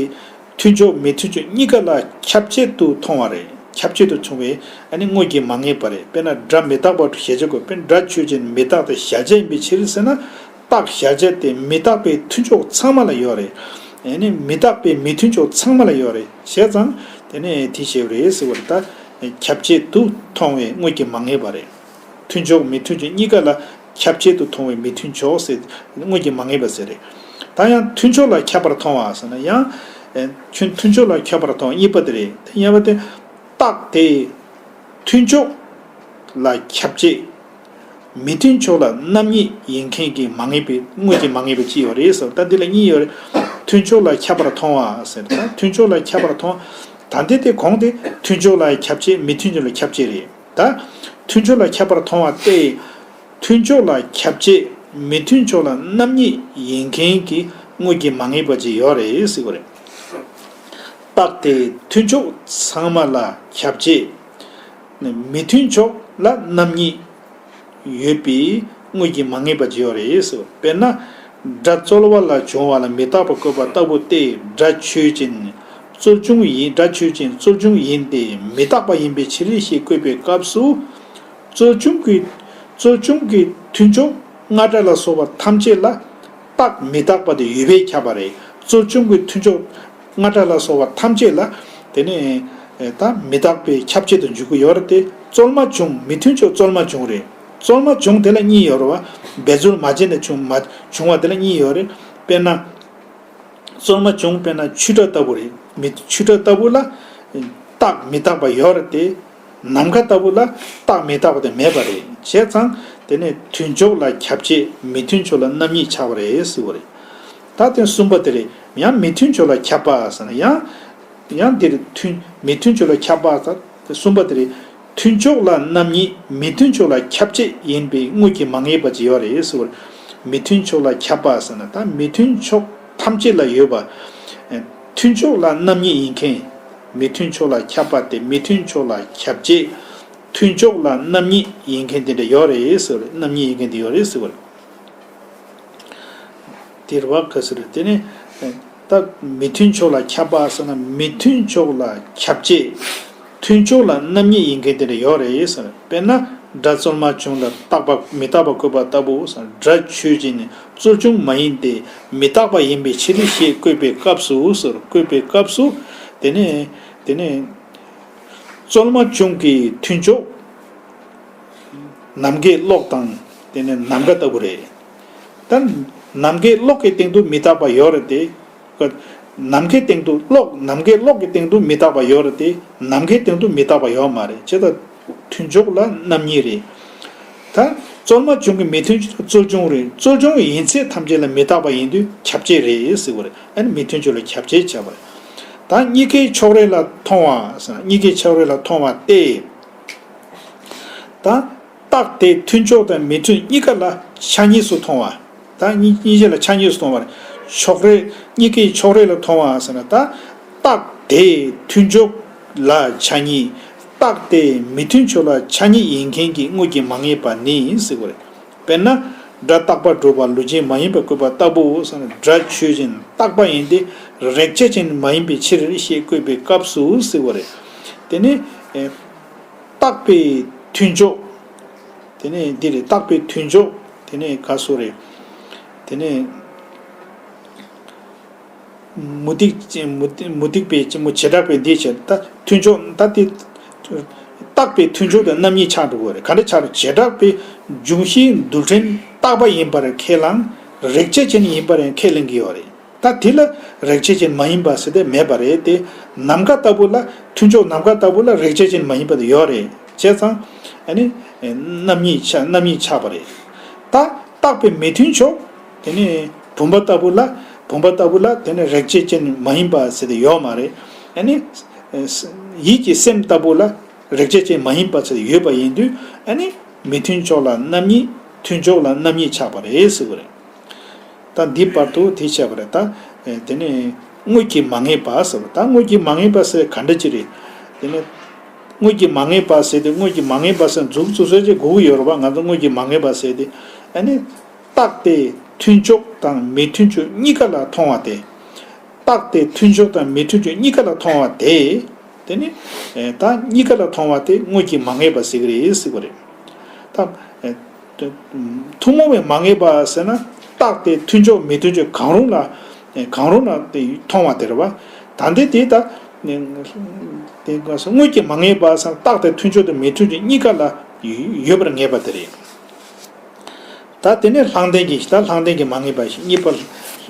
མཐུན་ཕྱོགས་མི་མཐུན་ཕྱོགས་གཉིས་ཀ་ལ་ཁྱབ་ཆེད་དུ་མཐོང་བ་རེད། ཁྱབ་ཆེད་དུ་མཐོང་བས་ཨ་ནི་དངོས་ཀྱིས་མ་ངེས་པ་རེད། དཔེར་ན་སྒྲ་མི་རྟག་པ་གཞལ་བྱ་དགོས། དཔེར་ན་སྒྲ་ཆོས་ཅན། མི་རྟག་སྟེ་གཞལ་བྱ་ཡིན་པའི་ཕྱིར་ཟེར་ན། རྟགས་གཞལ་བྱ་དེ་མི་རྟག་པའི་མཐུན་ཕྱོགས་ཚང་མ་ལ་ཡོད་རེད། ཨ་ནི་མི་རྟག་པའི་མི་མཐུན་ཕྱོགས་ཚང་མ་ལ་ཡོད་རེད། བྱས་ཙང་དེ་ནས་དེ་ཞེས་པ་རེད་ཟེར་བ་རེད། ད་ཁྱབ་ཆེད་དུ་མཐོང་བས་དངོས་ཀྱིས་མ་ངེས་པ་རེད། མཐུན་ཕྱོགས་མི་མཐུན་ཕྱོགས་གཉིས་ཀ་ལ་ཁྱབ་ཆེད་དུ་མཐོང་བའི་མི་མཐུན་ཕྱོགས་ཟེར་དངོས་ཀྱིས་མ་ངེས་པ་ཟེར་རེད། ད་ཡང་མཐུན་ཕྱོགས་ལ་ཁྱབ་པར་མཐོང་བ་ཟེར་ན་ཡང་། ཨེ། ཁྱོད་མཐུན་ཕྱོགས་ལ་ཁྱབ་པར་མཐོང་བ་གཉིས་པ་དེ་རེད། དེ་གཉིས་པ་དེ་རྟགས་དེ་མཐུན་ཕྱོགས་ ལ་ཁྱབ་བྱེད། མི་མཐུན་ཕྱོགས་ལ་རྣམ་གཉིས་ཡིན་མཁན་གྱི་མ་ངེས་པའི་དངོས་ཀྱི་མ་ངེས་པ་ཅི་ཡོད་རེད་ཟེར། ད་འདི་ལ་གཉིས་ཡོད་རེད། མཐུན་ཕྱོགས་ལ་ཁྱབ་པར་མཐོང་བ་ཟེར། ད་མཐུན་ཕྱོགས་ལ་ཁྱབ་པར་མཐོང་། ད་འདི་དེ་གོང་དེ་མཐུན་ཕྱོགས་ལ་ཁྱབ་བྱེད། མི་མཐུན་ཕྱོགས་ལ་ཁྱབ་བྱེད་རེད། ད་མཐུན་ཕྱོགས་ལ་ཁྱབ་པར་མཐོང་བ་སྟེ། མཐུན་ཕྱོགས་ལ་ཁྱབ་བྱེད། མི་མཐུན་ཕྱོགས་ལ་རྣམ་གཉིས་ཡིན་མཁན་གྱི་དངོས་ཀྱི་མ་ངེས་པ་ཅིག་ཡོད་རེད་ཟེར་བ་རེད། རྟགས་དེ་མཐུན་ཕྱོགས་ཚང་མ་ལ་ཁྱབ་བྱེད། མི་མཐུན་ཕྱོགས་ལ་རྣམ་གཉིས་ཡོད་པའི་དངོས་ཀྱི་མ་ངེས་པ་ཅིག་ཡོད་རེད་ཟེར། དཔེར་ན། སྒྲ་རྩོལ་བ་ལ་བྱུང་བ་ལ་མི་རྟག་པ་བཀོད་པ་ལྟ་བུ་སྟེ། སྒྲ་ཆོས་ཅན། རྩོལ་བྱུང་ཡིན། སྒྲ་ཆོས་ཅན། རྩོལ་བྱུང་ཡིན་ཏེ་མི་རྟག་པ་ཡིན་པའི་ཕྱིར་ཞེས་བཀོད་པའི་སྐབས་སུ། རྩོལ་བྱུང་གི། རྩོལ་བྱུང་གི་མཐུན་ཕྱོགས་རྔ་སྒྲ་ལ་སོགས་པ་ཐམས་ཅད་ལ་རྟགས་མི་རྟག་པ་དེ་ཡོད་པས་ཁྱབ་པ་རེད། རྩོལ་བྱུང་གི་མཐུན་ཕྱོགས་རྔ་སྒྲ་ལ་སོགས་པ་ཐམས་ཅད་ལ་དེ་ནས་ད་མི་རྟག་པའི་ཁྱབ་བྱེད་དུ་འཇུག་གི་ཡོད་རེད་དེ། རྩོལ་མ་བྱུང་མི་མཐུན་ཕྱོགས་རྩོལ་མ་བྱུང་རེད། རྩོལ་མ་བྱུང་དེ་ལ་གཉིས་ཡོད་རེད་བ། འབད་རྩོལ་མ་བྱས་ནས་བྱུང་མ་བྱུང་བ་དེ་ལ་གཉིས་ཡོད་རེད། དཔེར་ན། རྩོལ་མ་བྱུང་དཔེར་ན་ཆུ་སྒྲ་ལྟ་བུ་རེད། མི་ཆུ་སྒྲ་ལྟ་བུ་ལ་རྟགས་མི་རྟག་པ་ཡོད་རེད་དེ། ནམ་མཁའ་ལྟ་བུ་ལ་རྟགས་མི་རྟག་པ་དེ་མེད་པ་རེད། བྱས་ཙང་དེ་ནས་མཐུན་ཕྱོགས་ལ་ཁྱབ་བྱེད། མི་མཐུན་ཕྱོགས་ལ་རྣམ་གཉིས་ཆགས་པ་རེད་ཟེར་བ་རེད། ད་དེ་གསུམ་པ་དེ་རེད། ཡང་མི་མཐུན་ཕྱོགས་ལ་ཁྱབ་པ་ཟེར་ན་ཡང་། ཡང་འདིར་མཐུན་མི་མཐུན་ཕྱོགས་ལ་ཁྱབ་པ་ཟེར་དེ་གསུམ་པ་དེ་རེད། མཐུན་ཕྱོགས་ལ་རྣམ་གཉིས། མི་མཐུན་ཕྱོགས་ལ་ཁྱབ་བྱེད་ཡིན་པའི་དངོས་ཀྱི་མ་ངེས་པ་ཅིག་ཡོད་རེད་ཟེར་བ་རེད། མི་མཐུན་ཕྱོགས་ལ་ཁྱབ་པ་ཟེར་ན་ད་མི་མཐུན་ཕྱོགས་ཐམས་ཅད་ལ་ཡོད་པ། མཐུན་ཕྱོགས་ལ་རྣམ་གཉིས་ཡིན་མཁན། མི་མཐུན་ཕྱོགས་ལ་ཁྱབ་པ་སྟེ་མི་མཐུན་ཕྱོགས་ལ་ཁྱབ་བྱེད། མཐུན་ཕྱོགས་ལ་རྣམ་གཉིས་ཡིན་མཁན་དེ་འདྲ་ཡོད་རེད་ཟེར་བ་རེད། རྣམ་གཉིས་ཡིན་མཁན་དེ་ཡོད་རེད་ཟེར་བ་རེད། དེ་རེད་བ། ག་ཟེར་དེ་ནི། ད་མི་མཐུན་ཕྱོགས་ལ་ཁྱབ་པ་ཟེར་ན་མི་མཐུན་ཕྱོགས་ལ་ཁྱབ་བྱེད། མཐུན་ཕྱོགས་ལ་རྣམ་གཉིས་ཡིན་མཁན་དེ་འདྲ་ཡོད་རེད་ཟེར། དཔེར་ན་སྒྲ་རྩོལ་མ་བྱུང་ལ་རྟག་པ་མི་རྟག་པ་བཀོད་པ་ལྟ་བུ་ཟེར། སྒྲ་ཆོས་ཅན། རྩོལ་བྱུང་མ་ཡིན་ཏེ་མི་རྟག་པ་ཡིན་པའི་ཕྱིར་ཞེས་བཀོད་པའི་སྐབས་སུ་ཟེར། བཀོད་པའི་སྐབས་སུ། དེ་ནས་དེ་ནས་རྩོལ་མ་བྱུང་གི་མཐུན་ཕྱོགས། ནམ་མཁའི་གློག་དང་དེ་ནས་ནམ་མཁའ་ལྟ་བུ་རེད། ད་ནམ་མཁའི་གློག་གི་སྟེང་དུ་མི་རྟག་པ་ཡོད་རེད་དེ། ནམ་མཁའི་སྟེང་དུ་གློག་ནམ་མཁའི་གློག་གི་སྟེང་དུ་མི་རྟག་པ་ཡོད་རེད་དེ། ནམ་མཁའི་སྟེང་དུ་མི་རྟག་པ་ཡོད་མ་རེད། བྱས་ཙང་མཐུན་ཕྱོགས་ལ་རྣམ་གཉིས་རེད། ད་རྩོལ་མ་བྱུང་གི་མི་མཐུན་ཕྱོགས་རྩོལ་བྱུང་རེད། རྩོལ་བྱུང་ཡིན་ཚད་ཐམས་ཅད་ལ་མི་རྟག་པ་ཡིན་དུས་ཁྱབ་བྱེད་རེད་ཟེར་བ་རེད། ཨ་ནི་མི་མཐུན་ཕྱོགས་ལ་ཁྱབ་བྱེད་བྱས་པ་རེད། ད་གཉིས་ཀའི་ཕྱོགས་རེ་ལ་མཐོང་བ་ཟེར་ན་གཉིས་ཀའི་ཕྱོགས་རེ་ལ་མཐོང་བ་སྟེ། ད་རྟགས་དེ་མཐུན་ཕྱོགས་དང་མི་མཐུན་གཉིས་ཀ་ལ་ཆ་གཉིས་སུ་མཐོང་བ། ད་གཉིས་གཉིས་ཆ་ལ་ཆ་གཉིས་སུ་མཐོང་བ་རེད། ཕྱོགས་རེ་གཉིས་ཀའི་ཕྱོགས་རེ་ལ་མཐོང་བ་ཟེར་ན་ད་རྟགས་དེ་མཐུན་ཕྱོགས་ལ་ཆ་གཉིས། རྟགས་དེ་མི་མཐུན་ཕྱོགས་ལ་ཆ་གཉིས་ཡིན་མཁན་གྱི་དངོས་ཀྱི་མ་ངེས་པ་ནི་ཟེར་བ་རེད། དཔེར་ན། སྒྲ་རྟག་པར་སྒྲུབ་པ་ལུས་ཅན་མ་ཡིན་པ་བཀོད་པ་ལྟ་བུའོ་ཟེར་ན་སྒྲ་ཆོས་ཅན་རྟག་པ་ཡིན་ཏེ་རེག་བྱ་ཅན་མ་ཡིན་པའི་ཕྱིར་ཞེས་བཀོད་པའི་སྐབས་སུ་ཟེར་བ་རེད། དེ་ནི། རྟག་པའི་མཐུན་ཕྱོགས། དེ་ནས་འདི་རེད། རྟག་པའི་མཐུན་ཕྱོགས། དེ་ནས་ག་སོ་རེད། དེ་ནས་མུ་སྟེགས་ཅན་མུ་སྟེགས་མུ་སྟེགས་པའི་ཅན་མོ་བྱེ་བྲག་པའི་འདི་བྱས་ད་མཐུན་ཕྱོགས་ད་དེ། རྟག་པའི་མཐུན་ཕྱོགས་དང་རྣམ་གཉིས་ཆགས་འགྲོ་གི་རེད། ག་འདྲ་ཆགས་འགྲོ། བྱེ་བྲག་པའི་འབྱུང་བཞིའི་རྡུལ་ཕྲན་རྟག་པ་ཡིན་པར་ཁས་བླངས། རེག་བྱ་ཅན་ཡིན་པར་ཡང་ཁས་ལེན་གྱི་ཡོད་རེད། ད་དེ་ལ་རེག་བྱ་ཅན་མ་ཡིན་པ་ཟེར་དེ་མེད་པ་རེད་དེ། ནམ་མཁའ་ལྟ་བུ་ལ་མཐུན་ཕྱོགས་ནམ་མཁའ་ལྟ་བུ་ལ་རེག་བྱ་ཅན་མ་ཡིན་པ་དེ་ཡོད་རེད། བྱས་ཙང་ཨ་ནི་རྣམ་གཉིས་ཆགས་རྣམ་གཉིས་ཆགས་པ་རེད། ད་རྟག་པའི་མི་མཐུན་ཕྱོགས་དེ་ནི་བུམ་པ་ལྟ་བུ་ལ་བུམ་པ་ལྟ་བུ་ལ་དེ་ནི་རེག་བྱ་ཅན་མ་ཡིན་པ་ཟེར་དེ་ཡོད་མ་རེད། ཨ་ནི་ཡིད་ཀྱི་སེམས་ལྟ་བུ་ལ་རེག་བྱ་ཅན་མ་ཡིན་པ་ཟེར་དེ་ཡོད་པ་ཡིན་དུས་ཨ་ནི་མི་མཐུན་ཕྱོགས་ལ་རྣམ་གཉིས་མཐུན་ཕྱོགས་ལ་རྣམ་གཉིས་ཆགས་པ་རེད་ཟེར་བ་རེད། ད་འདི་བར་དུ་དེ་བྱས་པ་རེད། ད་དེ་ནས་དངོས་ཀྱི་མ་ངེས་པ་ཟེར་བ། ད་དངོས་ཀྱི་མ་ངེས་པ་ཟེར་ག་འདྲ་ཅི་རེད། དེ་ནས་དངོས་ཀྱི་མ་ངེས་པ་ཟེར་དེ་དངོས་ཀྱི་མ་ངེས་པ་ཟེར་མཛུབ་བཙུགས་ཟེར་ཅིག་དགོས་ཀྱི་ཡོད་རེད་པ། ང་ཚོ་དངོས་ཀྱི་མ་ངེས་པ་ཟེར་དེ་ཨ་ནི་རྟགས་དེ་མཐུན་ཕྱོགས་དང་མི་མཐུན་ཕྱོགས་གཉིས་ཀ་ལ་མཐོང་བ་དེ། རྟགས་དེ་མཐུན་ཕྱོགས་དང་མི་མཐུན་ཕྱོགས་གཉིས་ཀ་ལ་མཐོང་བ་དེ། དེ་ནི་ད་གཉིས་ཀ་ལ་མཐོང་བ་དེ་དངོས་ཀྱི་མ་ངེས་པ་ཟེར་གི་རེད་ཟེར་གི་རེད། ད། ཐུན་མོང་བའི་མ་ངེས་པ་ཟེར་ན་རྟགས་དེ་མཐུན་ཕྱོགས་མི་མཐུན་ཕྱོགས་གང་རུང་ལ་གང་རུང་ལ་དེ་མཐོང་བ་དེ་རེད་བ། ད་འདི་དེ་ད་དེ་དངོས་ཀྱི་མ་ངེས་པ་ཟེར་ན་རྟགས་དེ་མཐུན་ཕྱོགས་དང་མི་མཐུན་ཕྱོགས་གཉིས་ཀ་ལ་ཡོད་པར་ངེས་པ་དེ་རེད། ད་དེ་ནས་ལྷང་ལྡན་གྱི་ད་ལྷང་ལྡན་གྱི་མ་ངེས་པ་ཞིག་གཉིས་པ་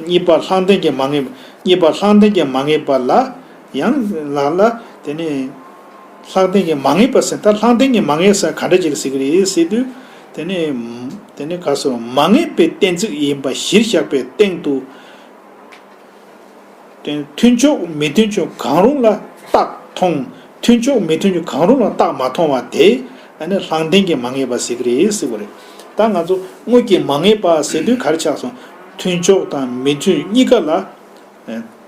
གཉིས་པ་ལྷང་ལྡན་གྱི་མ་ངེས་པ་གཉིས་པ་ལྷང་ལྡན་གྱི་མ་ངེས་པ་ལ་ཡང་ལ་ལ་དེ་ནས་ ལྷག་ལྡན་གྱི་མ་ངེས་པ་ཟེར། ད་ལྷག་ལྡན་གྱི་མ་ངེས་ཟེར་ག་འདྲ་ཅིག་ལ་ཟེར་གྱི་རེད་ཟེར་དུས། དེ་ནི། དེ་ནི་ག་སོ་མ་ངེས་པའི་གཏན་ཚིགས་ཡིན་པ་གཞིར་བཞག་པའི་སྟེང་དུ། དེ་མཐུན་ཕྱོགས་མི་མཐུན་ཕྱོགས་གང་རུང་ལ་རྟགས་མཐོང་། མཐུན་ཕྱོགས་མི་མཐུན་ཕྱོགས་གང་རུང་ལ་རྟགས་མ་མཐོང་བ་དེ་ཨ་ནི་ལྷག་ལྡན་གྱི་མ་ངེས་པ་ཟེར་གྱི་རེད་ཟེར་གྱི་རེད། ད་ང་ཚོ་དངོས་ཀྱི་མ་ངེས་པ་ཟེར་དུས་ག་རེ་ཆགས་སོང་། མཐུན་ཕྱོགས་དང་མི་མཐུན་གཉིས་ཀ་ལ་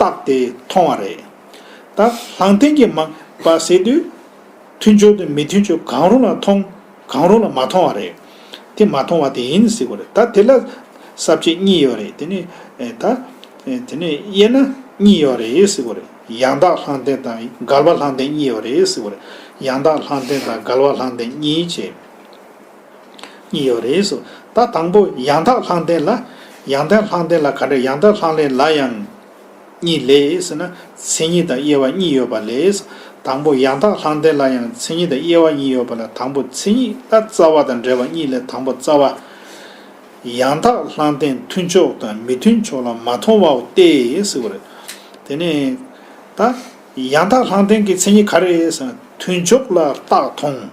རྟགས་དེ་མཐོང་བ་རེད། ད་ལྷག་ལྡན་གྱི་མ་པ་ཟེར་དུས། མཐུན་ཕྱོགས་དང་མི་མཐུན་ཕྱོགས་གང་རུང་ལ་མཐོང་། གང་རུང་ལ་མ་མཐོང་བ་རེད། དེ་མ་མཐོང་བ་དེ་ཡིན་ཟེར་དགོས་རེད། ད་དེ་ལ་ས་བཅད་གཉིས་ཡོད་རེད། དེ་ནི་ཨེ་ད་ཨེ་དེ་ནི་དབྱེ་ན་གཉིས་ཡོད་རེད་ཟེར་དགོས་རེད། ཡང་དག་ལྷག་ལྡན་དང་འགལ་བ་ལྷག་ལྡན་གཉིས་ཡོད་རེད་ཟེར་དགོས་རེད། ཡང་དག་ལྷག་ལྡན་དང་འགལ་བ་ལྷག་ལྡན་གཉིས་བྱས། གཉིས་ཡོད་རེད་ཟེར། ད་དང་པོ་ཡང་དག་ལྷག་ལྡན་ལ། ཡང་དག་ལྷག་ལྡན་ལ་ག་འདྲ། ཡང་དག་ལྷག་ལྡན་ལ་ཡང་གཉིས་ལས་ཟེར་ན། མཚན་ཉིད་དང་དབྱེ་བ་གཉིས་ཡོད་པ་ལས། དང་པོ་ཡང་དག་ལྷག་ལྡན་ལ་ཡང་མཚན་ཉིད་དང་དབྱེ་བ་གཉིས་ཡོད་པ་ལ། དང་པོ་མཚན་ཉིད་ལ་རྩ་བ་དང་འབྲེལ་བ་གཉིས་ལས། དང་པོ་རྩ་བ། ཡང་དག་ལྷག་ལྡན་མཐུན་ཕྱོགས་དང་མི་མཐུན་ཕྱོགས་ལ་མ་མཐོང་བའོ་སྟེ་ཟེར་བ་རེད། དེ་ནས་ད་ཡང་དག་ལྷག་ལྡན་གྱི་མཚན་ཉིད་ག་རེ་རེད་ཟེར་ན། མཐུན་ཕྱོགས་ལ་རྟགས་མཐོང་།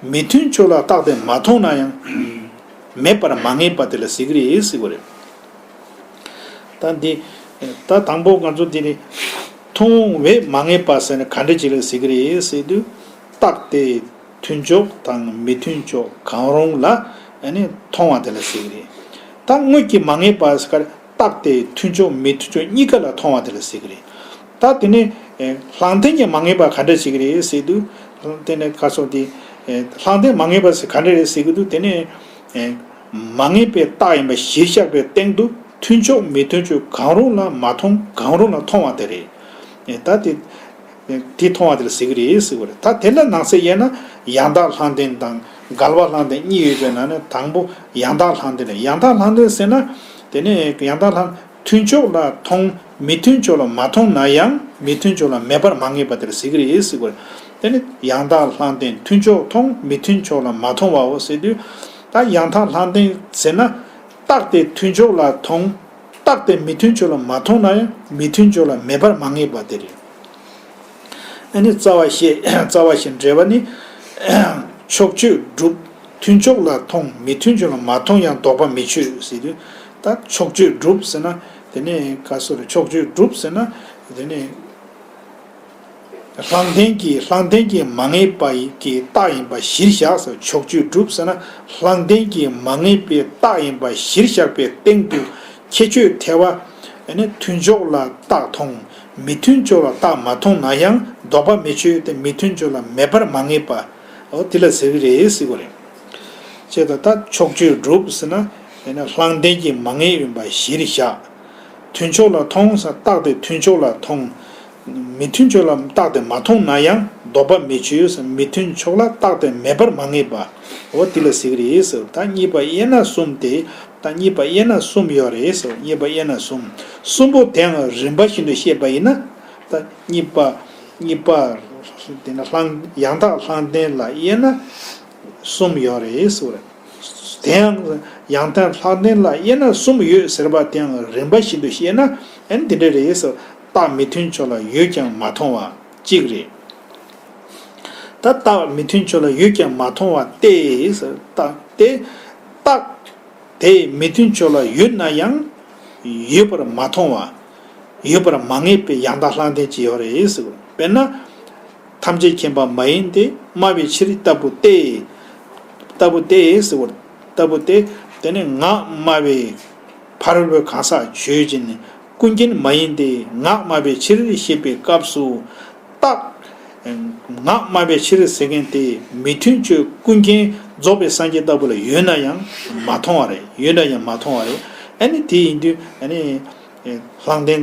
མི་མཐུན་ཕྱོགས་ལ་རྟགས་དེ་མ་མཐོང་ན་ཡང་མེད་པར་མ་ངེས་པ་དེ་ལ་ཟེར་གྱི་རེད་ཟེར་བ་རེད། ད་འདི། ད་དང་པོ་ང་ཚོ་འདི་ནི། མཐོང་བས་མ་ངེས་པ་ཟེར་ན་ག་འདྲ་ཅིག་ལ་ཟེར་གྱི་རེད་ཟེར་དུས། རྟགས་དེ་མཐུན་ཕྱོགས་དང་མི་མཐུན་ཕྱོགས་གང་རུང་ལ་ཨ་ནི་མཐོང་བ་དེ་ལ་ཟེར་གྱི་རེད། ད་དངོས་ཀྱི་མ་ངེས་པ་ཟེར་ག་རེ། རྟགས་དེ་མཐུན་ཕྱོགས་མི་མཐུན་ཕྱོགས་གཉིས་ཀ་ལ་མཐོང་བ་དེ་ལ་ཟེར་གྱི་རེད། ད་དེ་ནི་ལྷག་ལྡན་གྱི་མ་ངེས་པ་ག་འདྲ་ཟེར་གྱི་རེད་ཟེར་དུས། དེ་ནི་ཁ་སོགས་དེ་ལྷག་ལྡན་མ་ངེས་པ་ཟེར་ག་འདྲ་རེད་ཟེར་གྱི་འདུག་དེ་ནི། མ་ངེས་པའི་རྟགས་ཡིན་པ་གཞིར་བཞག་པའི་སྟེང་དུ་མཐུན་ཕྱོགས་མི་མཐུན་ཕྱོགས་གང་རུང་ལ་མ་མཐོང་། གང་རུང་ལ་མཐོང་བ་དེ་རེད། ད་དེ། དེ་མཐོང་བ་དེ་ལ་ཟེར་གྱི་རེད་ཟེར་གྱི་རེད། ད་དེ་ལ་ནང་གསེས་དབྱེ་ན་ཡང་དག་ལྷག་ལྡན་དང་འགལ་བ་ལྷག་ལྡན་གཉིས་ཡོད་པའི་ནང་ནས་དང་པོ་ཡང་དག་ལྷག་ལྡན་རེད། ཡང་དག་ལྷག་ལྡན་ཟེར་ན། དེ་ནས་ཡང་དག་ལྷག་མཐུན་ཕྱོགས་ལ་མཐོང་། མི་མཐུན་ཕྱོགས་ལ་མ་མཐོང་ན་ཡང་མི་མཐུན་ཕྱོགས་ལ་མེད་པར་མ་ངེས་པ་དེ་ལ་ཟེར་གྱི་རེད་ཟེར་གྱི་རེད། དེ་ནི་ཡང་དག་ལྷག་ལྡན་མཐུན་ཕྱོགས་མཐོང་། མི་མཐུན་ཕྱོགས་ལ་མ་མཐོང་བའོ་ཟེར་དུས། ད་ཡང་དག་ལྷག་ལྡན་ཟེར་ན། རྟགས་དེ་མཐུན་ཕྱོགས་ལ་མཐོང་། རྟགས་དེ་མི་མཐུན་ཕྱོགས་ལ་མ་མཐོང་ན་ཡང་མི་མཐུན་ཕྱོགས་ལ་མེད་པར་མ་ངེས་པ་དེ་རེད། ཨ་ནི་རྩ་བ་བཤད། རྩ་བ་བཤད་འགྲེལ་པ་ནི། ཕྱོགས་ཆོས་སྒྲུབ། མཐུན་ཕྱོགས་ལ་མཐོང་། མི་མཐུན་ཕྱོགས་ལ་མ་མཐོང་ཡང་ལྡོག་པ་མི་ཆོད་ཟེར་དུས། ད་ཕྱོགས་ཆོས་སྒྲུབ་ཟེར་ན། དེ་ནས་ག་སོ་རེ། ཕྱོགས་ཆོས་སྒྲུབ་ཟེར་ན། དེ་ནས། ལྷག་ལྡན་གྱི། ལྷག་ལྡན་གྱི་མ་ངེས་པ་ཡི་གི་རྟགས་ཡིན་པ་གཞིར་བཞག་ཟེར། ཕྱོགས་ཆོས་སྒྲུབ་ཟེར་ན། ལྷག་ལྡན་གྱི་མ་ངེས་པའི་རྟགས་ཡིན་པ་གཞིར་བཞག་པའི་སྟེང་དུ་ཁྱད་ཆོས་ཐལ་བ། ཨ་ནི་མཐུན་ཕྱོགས་ལ་རྟགས་མཐོང་། མི་མཐུན་ཕྱོགས་ལ་རྟགས་མ་མཐོང་ན་ཡང་ལྡོག་པ་མི་ཆོད་དེ། མི་མཐུན་ཕྱོགས་ལ་མེད་པར་མ་ངེས་པ། འོ་དེ་ལ་ཟེར་གྱི་རེད་ཟེར་གྱི་རེད། བྱས་ཙང་ད་ཕྱོགས་ཆོས་སྒྲུབ་ཟེར་ན། ཨ་ནི་ལྷག་ལྡན་གྱི་མ་ངེས་ཡིན་པ་གཞིར་བཞག་མཐུན་ཕྱོགས་ལ་མཐོང་ཟེར། རྟགས་དེ་མཐུན་ཕྱོགས་ལ་མཐོང་། མི་མཐུན་ཕྱོགས་ལ་རྟགས་དེ་མ་མཐོང་ན་ཡང་ལྡོག་པ་མི་ཆོད་ཟེར། མི་མཐུན་ཕྱོགས་ལ་རྟགས་དེ་མེད་པར་མ་ངེས་པ། འོ་དེ་ལ་ཟེར་གྱི་རེད་ཟེར། ད་གཉིས་པ་དབྱེ་ན་གསུམ་སྟེ། ད་གཉིས་པ་དབྱེ་ན་གསུམ་ཡོད་རེད་ཟེར། གཉིས་པ་དབྱེ་ན་གསུམ། གསུམ་པོ་དེའང་རིམ་པ་བཞིན་དུ་བཤད་པ་ཡིན་ན། ད་གཉིས་པ། གཉིས་པ། དེ་ནས་ལྷག་ཡང་དག་ལྷག་ལྡན་ལ་དབྱེ་ན་གསུམ་ཡོད་རེད་ཟེར། དེའང་ཡང་དག་ལྷག་ལྡན་ལ་དབྱེ་ན་གསུམ་ཡོད་ཟེར་བ་དེའང་རིམ་པ་བཞིན་དུ་བཤད་ན། ཨ་ནི་འདི་འདྲ་རེད་ཟེར། རྟགས་མི་མཐུན་ཕྱོགས་ལ་ཡོད་ཀྱང་མ་མཐོང་བ་གཅིག་རེད། ད་རྟགས་མི་མཐུན་ཕྱོགས་ལ་ཡོད་ཀྱང་མ་མཐོང་བ་སྟེ་ཟེར། རྟགས་དེ། རྟགས་དེ་མི་མཐུན་ཕྱོགས་ལ་ཡོད་ན་ཡང་ཡོད་པར་མ་མཐོང་བ། ཡོད་པར་མ་ངེས་པའི་ཡང་དག་ལྷག་ལྡན་ཅིག་ཡོད་རེད་ཟེར། དཔེར་ན། ཐམས་ཅད་མཁྱེན་པ་མ་ཡིན་ཏེ་སྨྲ་བའི་ཕྱིར་ལྟ་བུ་སྟེ། ལྟ་བུ་སྟེ་ཟེར་བ། ལྟ་བུ་སྟེ། དེ་ནི་ངག་སྨྲ་བའི་ཕ་རོལ་པོའི་གང་ཟག་ཆོས་ཅན། ཀུན་མཁྱེན་མ་ཡིན་ཏེ་ངག་སྨྲ་བའི་ཕྱིར་ཞེས་པའི་སྐབས་སུ། རྟགས། ངག་སྨྲ་བའི་ཕྱིར་ཟེར་མཁན་དེ་མི་མཐུན་ཕྱོགས་ཀུན་མཁྱེན་རྫོགས་པའི་སངས་རྒྱས་ལྟ་བུ་ལ་ཡོད་ན་ཡང་མ་མཐོང་བ་རེད། ཡོད་ན་ཡང་མ་མཐོང་བ་རེད། ཨ་ནི་དེ་ཡིན་དུས་ཨ་ནི། ལྷག་ལྡན།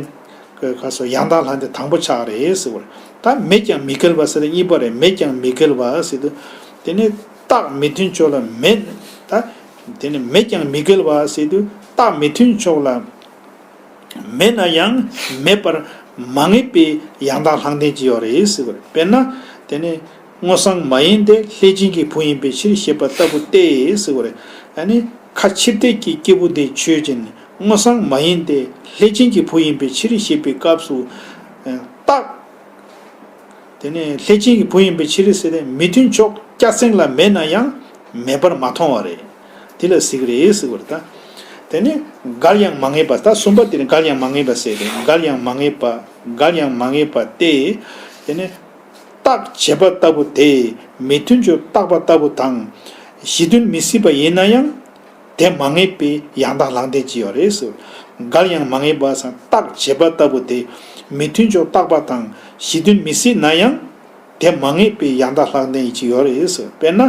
ག་སོ་ཡང་དག་ལྷག་ལྡན་དང་པོ་ཆགས་རེད་ཟེར་བ་རེད། ད་མེད་ཀྱང་མི་འགལ་བ་ཟེར་ན་གཉིས་པ་རེད། མེད་ཀྱང་མི་འགལ་བ་ཟེར་དུས། དེ་ནི་རྟགས་མི་མཐུན་ཕྱོགས་ལ་མེད། ད། དེ་ནི་མེད་ཀྱང་མི་འགལ་བ་ཟེར་དུས་རྟགས་མི་མཐུན་ཕྱོགས་ལ་མེད་ན་ཡང་མེད་པར་མ་ངེས་པའི་ཡང་དག་ལྷག་ལྡན་ཅིག་ཡོད་རེད་ཟེར་བ་རེད། དཔེར་ན། དེ་ནི་སྔོ་བསངས་མ་ཡིན་ཏེ་ལྷས་བྱིན་གྱི་བུ་ཡིན་པའི་ཕྱིར་ཞེས་པ་ལྟ་བུ་སྟེ་ཟེར་བ་རེད། ཨ་ནི་ཁ་ཕྱིར་བལྟས་ཀྱི་སྐྱེས་བུ་དེ་ཆོས་ཅན། སྔོ་བསངས་མ་ཡིན་ཏེ་ལྷས་བྱིན་གྱི་བུ་ཡིན་པའི་ཕྱིར་ཞེས་པའི་སྐབས་སུ། རྟགས། དེ་ནས་ལྷས་བྱིན་གྱི་བུ་ཡིན་པའི་ཕྱིར་ཟེར་ཏེ། མི་མཐུན་ཕྱོགས་སྐྱ་སེང་ལ་མེད་ན་ཡང་མེད་པར་མ་མཐོང་བ་རེད། དེ་ལ་གཟིགས་རེད་ཟེར་བ་རེད་ད། དེ་ནས་འགལ་ཡང་མ་ངེས་པ། ད་གསུམ་པ་དེ་ནི་འགལ་ཡང་མ་ངེས་པ་ཟེར་ཏེ། འགལ་ཡང་མ་ངེས་པ། འགལ་ཡང་མ་ངེས་པ་སྟེ། དེ་ནས་རྟགས་བྱས་པ་ལྟ་བུ་དེ་མི་མཐུན་ཕྱོགས་བཏགས་པ་ལྟ་བུ་དང་། གཞི་མཐུན་མི་སྲིད་པ་ཡིན་ན་ཡང་དེ་མ་ངེས་པའི་ཡང་དག་ལྷག་ལྡན་ཅིག་ཡོད་རེད་ཟེར། འགལ་ཡང་མ་ངེས་པ་སམ་རྟགས་བྱས་པ་ལྟ་བུ་དེ་མི་མཐུན་ཕྱོགས་བཏགས་པ་དང་གཞི་མཐུན་མི་སྲིད་ན་ཡང་དེ་མ་ངེས་པའི་ཡང་དག་ལྷག་ལྡན་ཅིག་ཡོད་རེད་ཟེར། དཔེར་ན།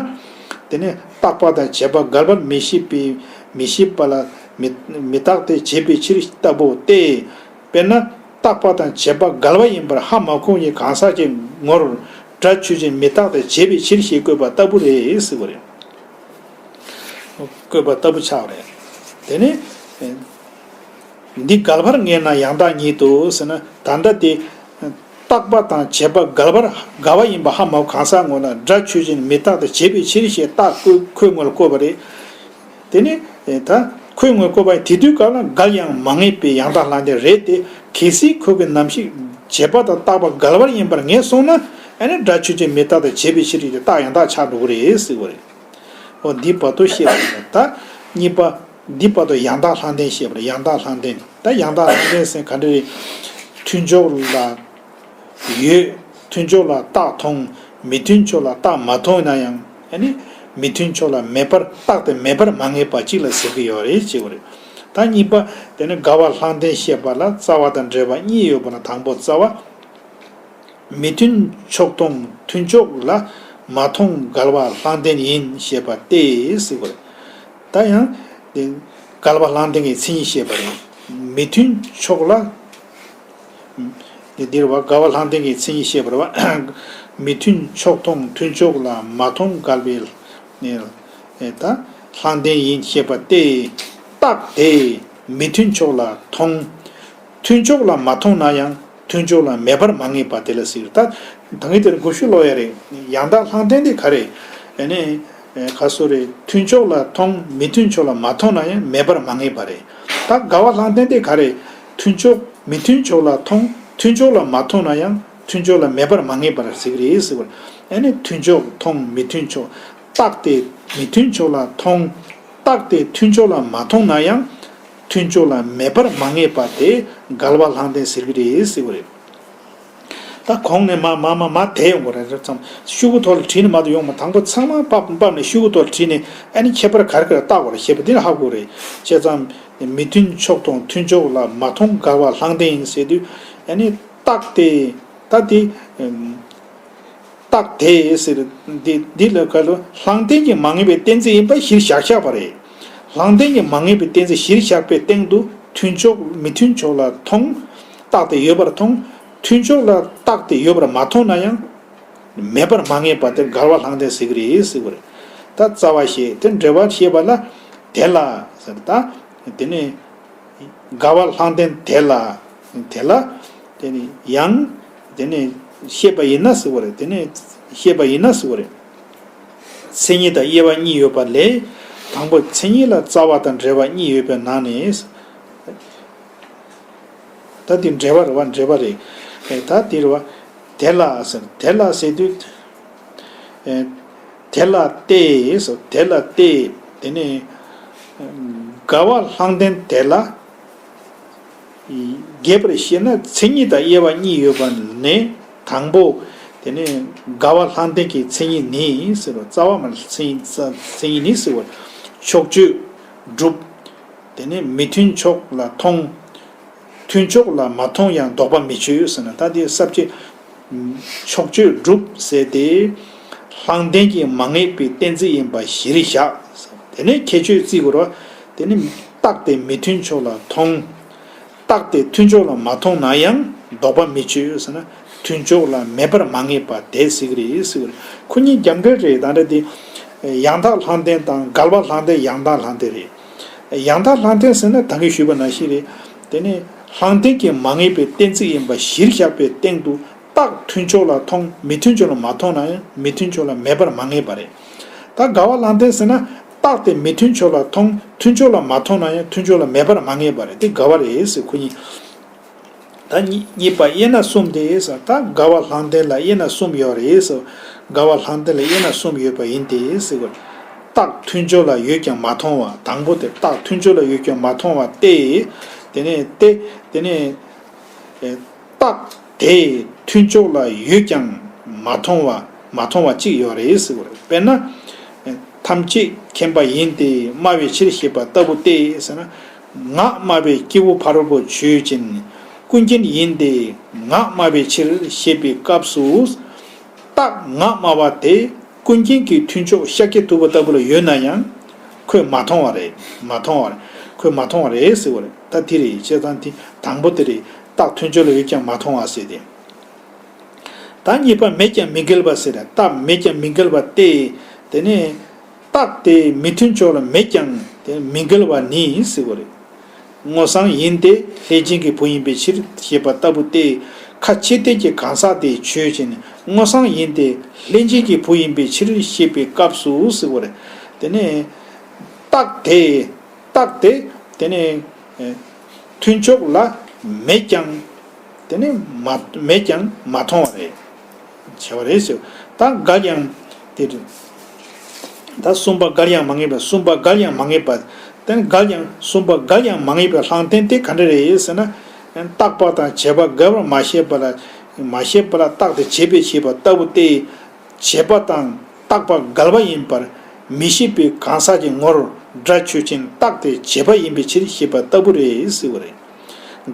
དེ་ནི་རྟག་པ་དང་བྱས་པ་འགལ་བར་མི་ཤེས་པའི་མི་ཤེས་པ་ལ་མི་མི་རྟག་སྟེ་བྱས་པའི་ཕྱིར་ལྟ་བུ་སྟེ། དཔེར་ན། རྟག་པ་དང་བྱས་པ་འགལ་བ་ཡིན་པར་ཧ་མ་གོ་བའི་གང་ཟག་གི་ངོར་སྒྲ་ཆོས་ཅན་མི་རྟག་སྟེ་བྱས་པའི་ཕྱིར་ཞེས་བཀོད་པ་ལྟ་བུ་རེད་ཟེར་བ་རེད། བཀོད་པ་ལྟ་བུ་ཆགས་པ་རེད། དེ་ནི། འདི་འགལ་བར་ངེས་ན་ཡང་དག་ཉིད་དོ་ཟེར་ན། ད་ལྟ་དེ། རྟག་པ་དང་བྱས་པ་འགལ་བར་འགལ་བ་ཡིན་པ་ཧ་མ་གོ་གང་ཟག་ངོ་ན་སྒྲ་ཆོས་ཅན་མི་རྟག་སྟེ་བྱས་པའི་ཕྱིར་ཞེས་རྟགས་ཁོ་ཁོའི་ངོ་ལ་བཀོད་པ་རེད། དེ་ནི། ད་ཁོའི་ངོ་ལ་བཀོད་པ་ཡིན། དེ་དུས་སྐབས་ལ་འགལ་ཡང་མ་ངེས་པའི་ཡང་དག་ལྷག་ལྡན་རེད་དེ། གལ་སྲིད་ཁོ་གི་རྣམ་ཤེས་བྱས་པ་དང་རྟག་པ་འགལ་བར་ཡིན་པར་ངེས་སོང་ན། ཨ་ནི་སྒྲ་ཆོས་ཅན་མི་རྟག་སྟེ་བྱས་པའི་ཕྱིར་ཞེས་རྟགས་ཡང་དག་ཆགས་འགྲོ་གི་རེད་ཟེར་བ་རེད། འོ་འདི་བར་དུ་བཤད་པ་རེད། ད་གཉིས་པ། འདི་བར་དུ་ཡང་དག་ལྷག་ལྡན་བཤད་པ་རེད། ཡང་དག་ལྷག་ལྡན། ད་ཡང་དག་ལྷག་ལྡན་ཟེར་ག་འདྲ་རེད། མཐུན་ཕྱོགས་ལ་ཡོད། མཐུན་ཕྱོགས་ལ་རྟགས་མཐོང་། མི་མཐུན་ཕྱོགས་ལ་རྟགས་མ་མཐོང་ན་ཡང་། ཨ་ནི་མི་མཐུན་ཕྱོགས་ལ་མེད་པར་རྟག་སྟེ་མེད་པར་མ་ངེས་པ་གཅིག་ལ་ཟེར་གྱི་ཡོད་རེད་ཅེས་པ་རེད། ད་གཉིས་པ། དེ་ནི་འགལ་བ་ལྷག་ལྡན་བཤད་པ་ལ་རྩ་བ་དང་འགྲེལ་པ་གཉིས་ཡོད་པ་ན། དང་པོ་རྩ་བ། མི་མཐུན་ཕྱོགས་མཐོང་མཐུན་ཕྱོགས་ལ་མ་མཐོང་འགལ་བ་ལྷག་ལྡན་ཡིན་ཞེས་པ་སྟེ་ཟེར་བ་རེད། ད་ཡང་དེ་འགལ་བ་ལྷག་ལྡན་གྱི་མཚན་ཉིད་བཤད་པ་རེད། མི་མཐུན་ཕྱོགས་ལ། དེ་འདིར་བ་འགལ་བ་ལྷག་ལྡན་གྱི་མཚན་ཉིད་བཤད་པ་རེད་བ། མི་མཐུན་ཕྱོགས་མཐོང་མཐུན་ཕྱོགས་ལ་མ་མཐོང་འགལ་བའི་ནི། ད་ལྷག་ལྡན་ཡིན་ཞེས་པ་སྟེ། རྟགས་དེ་མི་མཐུན་ཕྱོགས་ལ་མཐོང་། མཐུན་ཕྱོགས་ལ་མ་མཐོང་ན་ཡང་མཐུན་ཕྱོགས་ལ་མེད་པར་མ་ངེས་པ་དེ་ལ་ཟེར། ད་ད་གིན་དེར་གོ་ཤུགས་ལོག་ཡ་རེད། ཡང་དག་ལྷག་ལྡན་དེ་ག་རེ། ཨ་ནི་ག་སོ་རེད། མཐུན་ཕྱོགས་ལ་མཐོང་། མི་མཐུན་ཕྱོགས་ལ་མ་མཐོང་ན་ཡང་མེད་པར་མ་ངེས་པ་རེད། ད་འགལ་བ་ལྷག་ལྡན་དེ་ག་རེ། མཐུན་ཕྱོགས་མི་མཐུན་ཕྱོགས་ལ་མཐོང་། མཐུན་ཕྱོགས་ལ་མ་མཐོང་ན་ཡང་མཐུན་ཕྱོགས་ལ་མེད་པར་མ་ངེས་པར་ཟེར་གྱི་རེད་ཟེར་བ། ཨ་ནི་མཐུན་ཕྱོགས་མཐོང་། མི་མཐུན་ཕྱོགས། རྟགས་དེ་མི་མཐུན་ཕྱོགས་ལ་མཐོང་། རྟགས་དེ་མཐུན་ཕྱོགས་ལ་མ་མཐོང་ན་ཡང་། མཐུན་ཕྱོགས་ལ་མེད་པར་མ་ངེས་པ་དེ་འགལ་བ་ལྷག་ལྡན་ཟེར་གྱི་རེད་ཟེར་བ་རེད། ད་གོང་ནས་མ་མ་མ་མ་དེ་ཡོང་གི་རེད། རེད་ཙམ་ཤོག་གུ་ཐོག་ལ་བྲིས་ནས་མ་གཏོགས་ཡོང་མ། དང་པོ་ཚང་མ་ཕབ་ཕབ་ནས་ཤོག་གུ་ཐོག་ལ་བྲིས་ནས། ཨ་ནི་ཁྱད་པར་ག་རེ་ག་རེ་བཏགས་པ་རེད་ཞེས་པ་འདི་ལ་ཧ་གོ་རེད། བྱས་ཙང་མི་མཐུན་ཕྱོགས་དང་མཐུན་ཕྱོགས་ལ་མ་མཐོང་འགལ་བ་ལྷག་ལྡན་ཡིན་ཟེར་དུས། ཨ་ནི་རྟགས་དེ། ད་དེ། རྟགས་དེ་ཟེར། འདི་འདི་ལ་ག་ལ་ལྷག་ལྡན་གྱི་མ་ངེས་པའི་གཏན་ཚིགས་ཡིན་པ་གཞིར་བཞག་བཞག་པ་རེད། ལྷག་ལྡན་གྱི་མ་ངེས་པའི་གཏན་ཚིགས་གཞིར་བཞག་པའི་སྟེང་དུ་མཐུན་ཕྱོགས་མི་མཐུན་ཕྱོགས་ལ་མཐོང་། རྟགས་དེ་ཡོད་པར་མཐོང་། མཐུན་ཕྱོགས་ལ་རྟགས་དེ་ཡོད་པར་མ་མཐོང་ན་ཡང་མེད་པར་མ་ངེས་པ་དེར་འགལ་བ་ལྷག་ལྡན་ཟེར་གྱི་རེད་ཟེར་བ་རེད། ད་རྩ་བ་བཤད་དེ་འགྲེལ་པ་བཤད་པ་ལ་དེ་ལ་ཟེར། ད་དེ་ནས། འགལ་བ་ལྷག་ལྡན་དེ་ལ། དེ་ལ། དེ་ནི་ཡང་། དེ་ནི་བཤད་པ་ཡིན་ན་ཟེར་བ་རེད། དེ་ནི་བཤད་པ་ཡིན་ན་ཟེར་བ་རེད། མཚན་ཉིད་དང་དབྱེ་བ་གཉིས་ཡོད་པ་ལས། དང་པོ་མཚན་ཉིད་ལ་རྩ་བ་དང་འབྲེལ་བ་གཉིས་ཡོད་པའི་ནང་ནས། ད་དེ་འབྲེལ་བ་རེད་བ། འབྲེལ་བ་རེད། ཨེ་ད་དེ་རེད་བ། དེ་ལ་ཟེར། དེ་ལ་ཟེར་དུས། ཨེ་དེ་ལ་སྟེ་ཟེར། དེ་ལ་སྟེ། དེ་ནི་འགལ་བ་ལྷག་ལྡན་དེ་ལ་རྒྱས་པར་བཤད་ན་མཚན་ཉིད་དང་དབྱེ་བ་གཉིས་ཡོད་པ་ནས། དང་པོ་དེ་ནི་འགལ་བ་ལྷག་ལྡན་གྱི་མཚན་ཉིད་ནི་ཟེར་བ། རྩ་བ་མ་མཚན་ཉིད་མཚན་ཉིད་ནི་ཟེར་བ། ཕྱོགས་ཆོས་སྒྲུབ། དེ་ནི་མི་མཐུན་ཕྱོགས་ལ་མཐོང་། མཐུན་ཕྱོགས་ལ་མ་མཐོང་ཡང་ལྡོག་པ་མི་ཆོད་ཟེར་ན། ད་དེ་ས་བཅད་ཕྱོགས་ཆོས་སྒྲུབ་ཟེར་ཏེ། ལྷག་ལྡན་གྱི་མ་ངེས་པའི་གཏན་ཚིགས་ཡིན་པ་གཞིར་བཞག། དེ་ནས་ཁྱད་ཆོས་བརྩི་དགོས་རེད་བ། དེ་ནི་རྟགས་དེ་མི་མཐུན་ཕྱོགས་ལ་མཐོང་། རྟགས་དེ་མཐུན་ཕྱོགས་ལ་མ་མཐོང་ན་ཡང་ལྡོག་པ་མི་ཆོད་ཟེར་ན། མཐུན་ཕྱོགས་ལ་མེད་པར་མ་ངེས་པ་དེ་ཟེར་གྱི་རེད་ཟེར་གྱི་རེད། ཁོ་གཉིས་རྒྱབ་འགལ་རེད། ད་འདྲ་དེ་ཡང་དག་ལྷག་ལྡན་དང་འགལ་བ་ལྷག་ལྡན། ཡང་དག་ལྷག་ལྡན་རེད། ཡང་དག་ལྷག་ལྡན་ཟེར་ན་ད་གིན་ཞུས་པ་ནང་བཞིན་རེད། དེ་ནི་ལྷག་ལྡན་གྱི་མ་ངེས་པའི་གཏན་ཚིགས་ཡིན་པ་གཞིར་བཞག་པའི་སྟེང་དུ། རྟགས་མཐུན་ཕྱོགས་ལ་མཐོང་། མི་མཐུན་ཕྱོགས་ལ་མ་མཐོང་ན་ཡང་མི་མཐུན་ཕྱོགས་ལ་མེད་པར་མ་ངེས་པ་རེད། ད་འགལ་བ་ལྷག་ལྡན་ཟེར་ན། རྟགས་དེ་མི་མཐུན་ཕྱོགས་ལ་མཐོང་། མཐུན་ཕྱོགས་ལ་མ་མཐོང་ན་ཡང་མཐུན་ཕྱོགས་ལ་མེད་པར་མ་ངེས་པ་རེད། དེ་འགལ་བ་རེད་ཟེར། ཁོ་གཉིས། ད་གཉིས་གཉིས་པ་དབྱེ་ན་གསུམ་སྟེ་ཟེར། ད་འགལ་བ་ལྷག་ལྡན་ལ་དབྱེ་ན་གསུམ་ཡོད་རེད་ཟེར། འགལ་བ་ལྷག་ལྡན་ལ་དབྱེ་ན་གསུམ་ཡོད་པ་ཡིན་ཏེ་ཟེར་གོ། རྟགས་མཐུན་ཕྱོགས་ལ་ཡོད་ཀྱང་མ་མཐོང་བ། དང་པོ་དེ་རྟགས་མཐུན་ཕྱོགས་ལ་ཡོད་ཀྱང་མ་མཐོང་བ་སྟེ། དེ་ནས་ཏེ། དེ་ནས། ཨེ། རྟགས་དེ་མཐུན་ཕྱོགས་ལ་ཡོད་ཀྱང་མ་མཐོང་བ། མ་མཐོང་བ་གཅིག་ཡོད་རེད་ཟེར་གོ་རེད། དཔེར་ན། ཨེ། ཐམས་ཅད་མཁྱེན་པ་ཡིན་ཏེ་སྨྲ་བའི་ཕྱིར་ཞེས་པ་ལྟ་བུ་སྟེ་ཟེར་ན། ངག་སྨྲ་བའི་སྐྱེས་བུ་ཕ་རོལ་པོ་ཆོས་ཅན། ཀུན་མཁྱེན་ཡིན་ཏེ་ངག་སྨྲ་བའི་ཕྱིར་ཞེས་པའི་སྐབས་སུ། རྟགས་ངག་སྨྲ་བ་དེ་ཀུན་མཁྱེན་གྱི་མཐུན་ཕྱོགས་ཤཱཀྱ་ཐུབ་པ་ལྟ་བུ་ལ་ཡོད་ན་ཡང་། ཁོས་མ་མཐོང་བ་རེད། མ་མཐོང་བ་རེད། ཁོས་མ་མཐོང་བ་རེད་ཟེར་བ་རེད། ད་དེ་རེད། བྱས་ཙང་དེ་དང་པོ་དེ་རེད། རྟགས་མཐུན་ཕྱོགས་ལ་ཡོད་ཀྱང་མ་མཐོང་བ་ཟེར་ཏེ། ད་གཉིས་པ་མེད་ཀྱང་མི་འགལ་བ་ཟེར། རྟགས་མེད་ཀྱང་མི་འགལ་བ་སྟེ། དེ་ནས་རྟགས་དེ་མི་མཐུན་ཕྱོགས་ལ་མེད་ཀྱང་དེ་མི་འགལ་བ་ནི་ཟེར་བ་རེད། སྔོ་བསངས་ཡིན་ཏེ་ལྷས་བྱིན་གྱི་བུ་ཡིན་པའི་ཕྱིར་ཞེས་པ་ལྟ་བུ་སྟེ། ཁ་ཕྱིར་བསྟན་གྱི་གང་ཟག་དེས་ཆོས་ཅན། སྔོ་བསངས་ཡིན་ཏེ་ལྷས་བྱིན་གྱི་བུ་ཡིན་པའི་ཕྱིར་ཞེས་པའི་སྐབས་སུ་ཟེར་བ་རེད། དེ་ནས་རྟགས་དེ། རྟགས་དེ། དེ་ནས་མཐུན་ཕྱོགས་ལ་མེད་ཀྱང་། དེ་ནས་མ་མེད་ཀྱང་མ་མཐོང་བ་རེད། བྱས་པ་རེད་ཟེར། ད་འགལ་ཡང་དེ་རེད། ད་གསུམ་པ་འགལ་ཡང་མ་ངེས་པ། གསུམ་པ་འགལ་ཡང་མ་ངེས་པ། དེ་ནས་འགལ་ཡང་། གསུམ་པ་འགལ་ཡང་མ་ངེས་པའི་ལྷག་ལྡན་དེ་ག་འདྲ་རེད་ཟེར་ན། རྟག་པ་དང་བྱས་པ་འགལ་བར་མ་བཤད་པ་ལ། མ་བཤད་པ་ལ་རྟགས་དེ་བྱས་པས་ཕྱེ་བ་ལྟ་བུ་སྟེ། བྱས་པ་དང་རྟག་པ་འགལ་བ་ཡིན་པར་མི་ཤེས་པའི་གང་ཟག་གི་ངོར་སྒྲ་ཆོས་ཅན་རྟགས་དེ་བྱས་པ་ཡིན་པའི་ཕྱིར་ཞེས་པ་ལྟ་བུ་རེད་ཟེར་བ་རེད།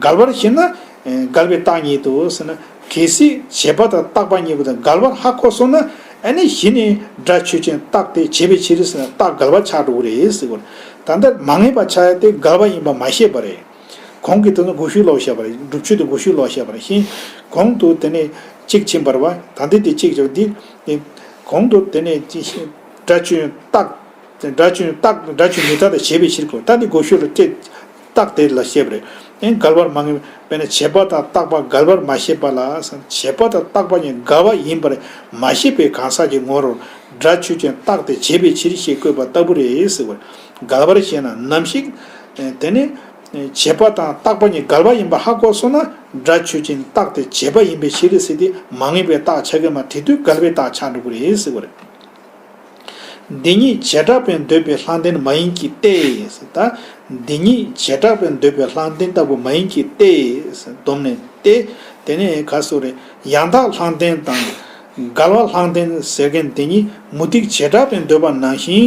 འགལ་བར་ཤེས་ན། ཨེ། འགལ་བའི་རྟགས་ཉིད་དོ་ཟེར་ན། གལ་སྲིད་བྱས་པ་དང་རྟག་པ་གཉིས་པོ་དང་འགལ་བར་ཧ་གོ་སོང་ན། ཨ་ནི་གཞི་ནས་སྒྲ་ཆོས་ཅན་རྟགས་དེ་བྱས་པའི་ཕྱིར་ཟེར་ན་རྟགས་འགལ་བ་ཆགས་འགྲོ་གི་རེད་ཟེར་བ་རེད། ད་ལྟ་མ་ངེས་པ་ཆགས་ཡ་དེ་འགལ་བ་ཡིན་པ་མ་ཤེས་པ་རེད། གོང་གི་དོན་དུ་འགོག་ཤུགས་ལོག་བཤད་པ་རེད། སྒྲུབ་ཆོས་དུ་འགོག་ཤུགས་ལོག་བཤད་པ་རེད། ཤིང་། གོང་དུ་དེ་ནས་གཅིག་ཕྱིན་པར་བ། ད་འདི་དེ་གཅིག་བྱ་བ་འདི། གོང་དུ་དེ་ནས་སྒྲ་ཆོས་རྟགས། སྒྲ་ཆོས་རྟགས། སྒྲ་ཆོས་ཉིད་རྟགས་དང་བྱས་པའི་ཕྱིར་གོ། ད་འདི་འགོག་ཤུགས་ལ་སྐད། རྟགས་དེ་ལ་བཤད་པ་རེད། ཨེ། འགལ་བར་མ་ངེས། དཔེར་ན་བྱས་པ་དང་རྟག་པ་འགལ་བར་མ་ཤེས་པ་ལ། བྱས་པ་དང་རྟག་པ་གཉིས་འགལ་བ་ཡིན་པར་མ་ཤེས་པའི་གང་ཟག་གི་ངོར་སྒྲ་ཆོས་ཅན་རྟགས་དེ་བྱས་པའི་ཕྱིར་ཞེས་བཀོད་པ་ལྟ་བུ་རེད་ཟེར་བ་རེད། འགལ་བར་ཤེས་ན་ནམ་ཞིག་དེ་ནི། བྱས་པ་དང་རྟག་པ་གཉིས་འགལ་བ་ཡིན་པ་ཧ་གོ་སོང་ན་སྒྲ་ཆོས་ཅན་རྟགས་དེ་བྱས་པ་ཡིན་པའི་ཕྱིར་ཟེར་ཏེ་མ་ངེས་པའི་རྟགས་ཆགས་ཀྱི་མ། དེ་དུས་འགལ་བའི་རྟགས་ཆགས་འགྲོ་གི་རེད་ཟེར་བ་རེད། འདི་ཉིད་བྱེ་བྲག་པས་འདོད་པའི་ལྷག་ལྡན་མ་ཡིན་གྱི་སྟེ། ད་འདི་ཉིད་བྱེ་བྲག་པས་འདོད་པའི་ལྷག་ལྡན་ལྟ་བུ་མ་ཡིན་གྱི་སྟེ། སྡོམ་ནས་ཏེ། དེ་ནས་ག་སོ་རེ། ཡང་དག་ལྷག་ལྡན་དང་འགལ་བ་ལྷག་ལྡན་ཟེར་མཁན་འདི་ཉིད་མུ་སྟེགས་བྱེ་བྲག་པས་འདོད་པ་ནང་བཞིན་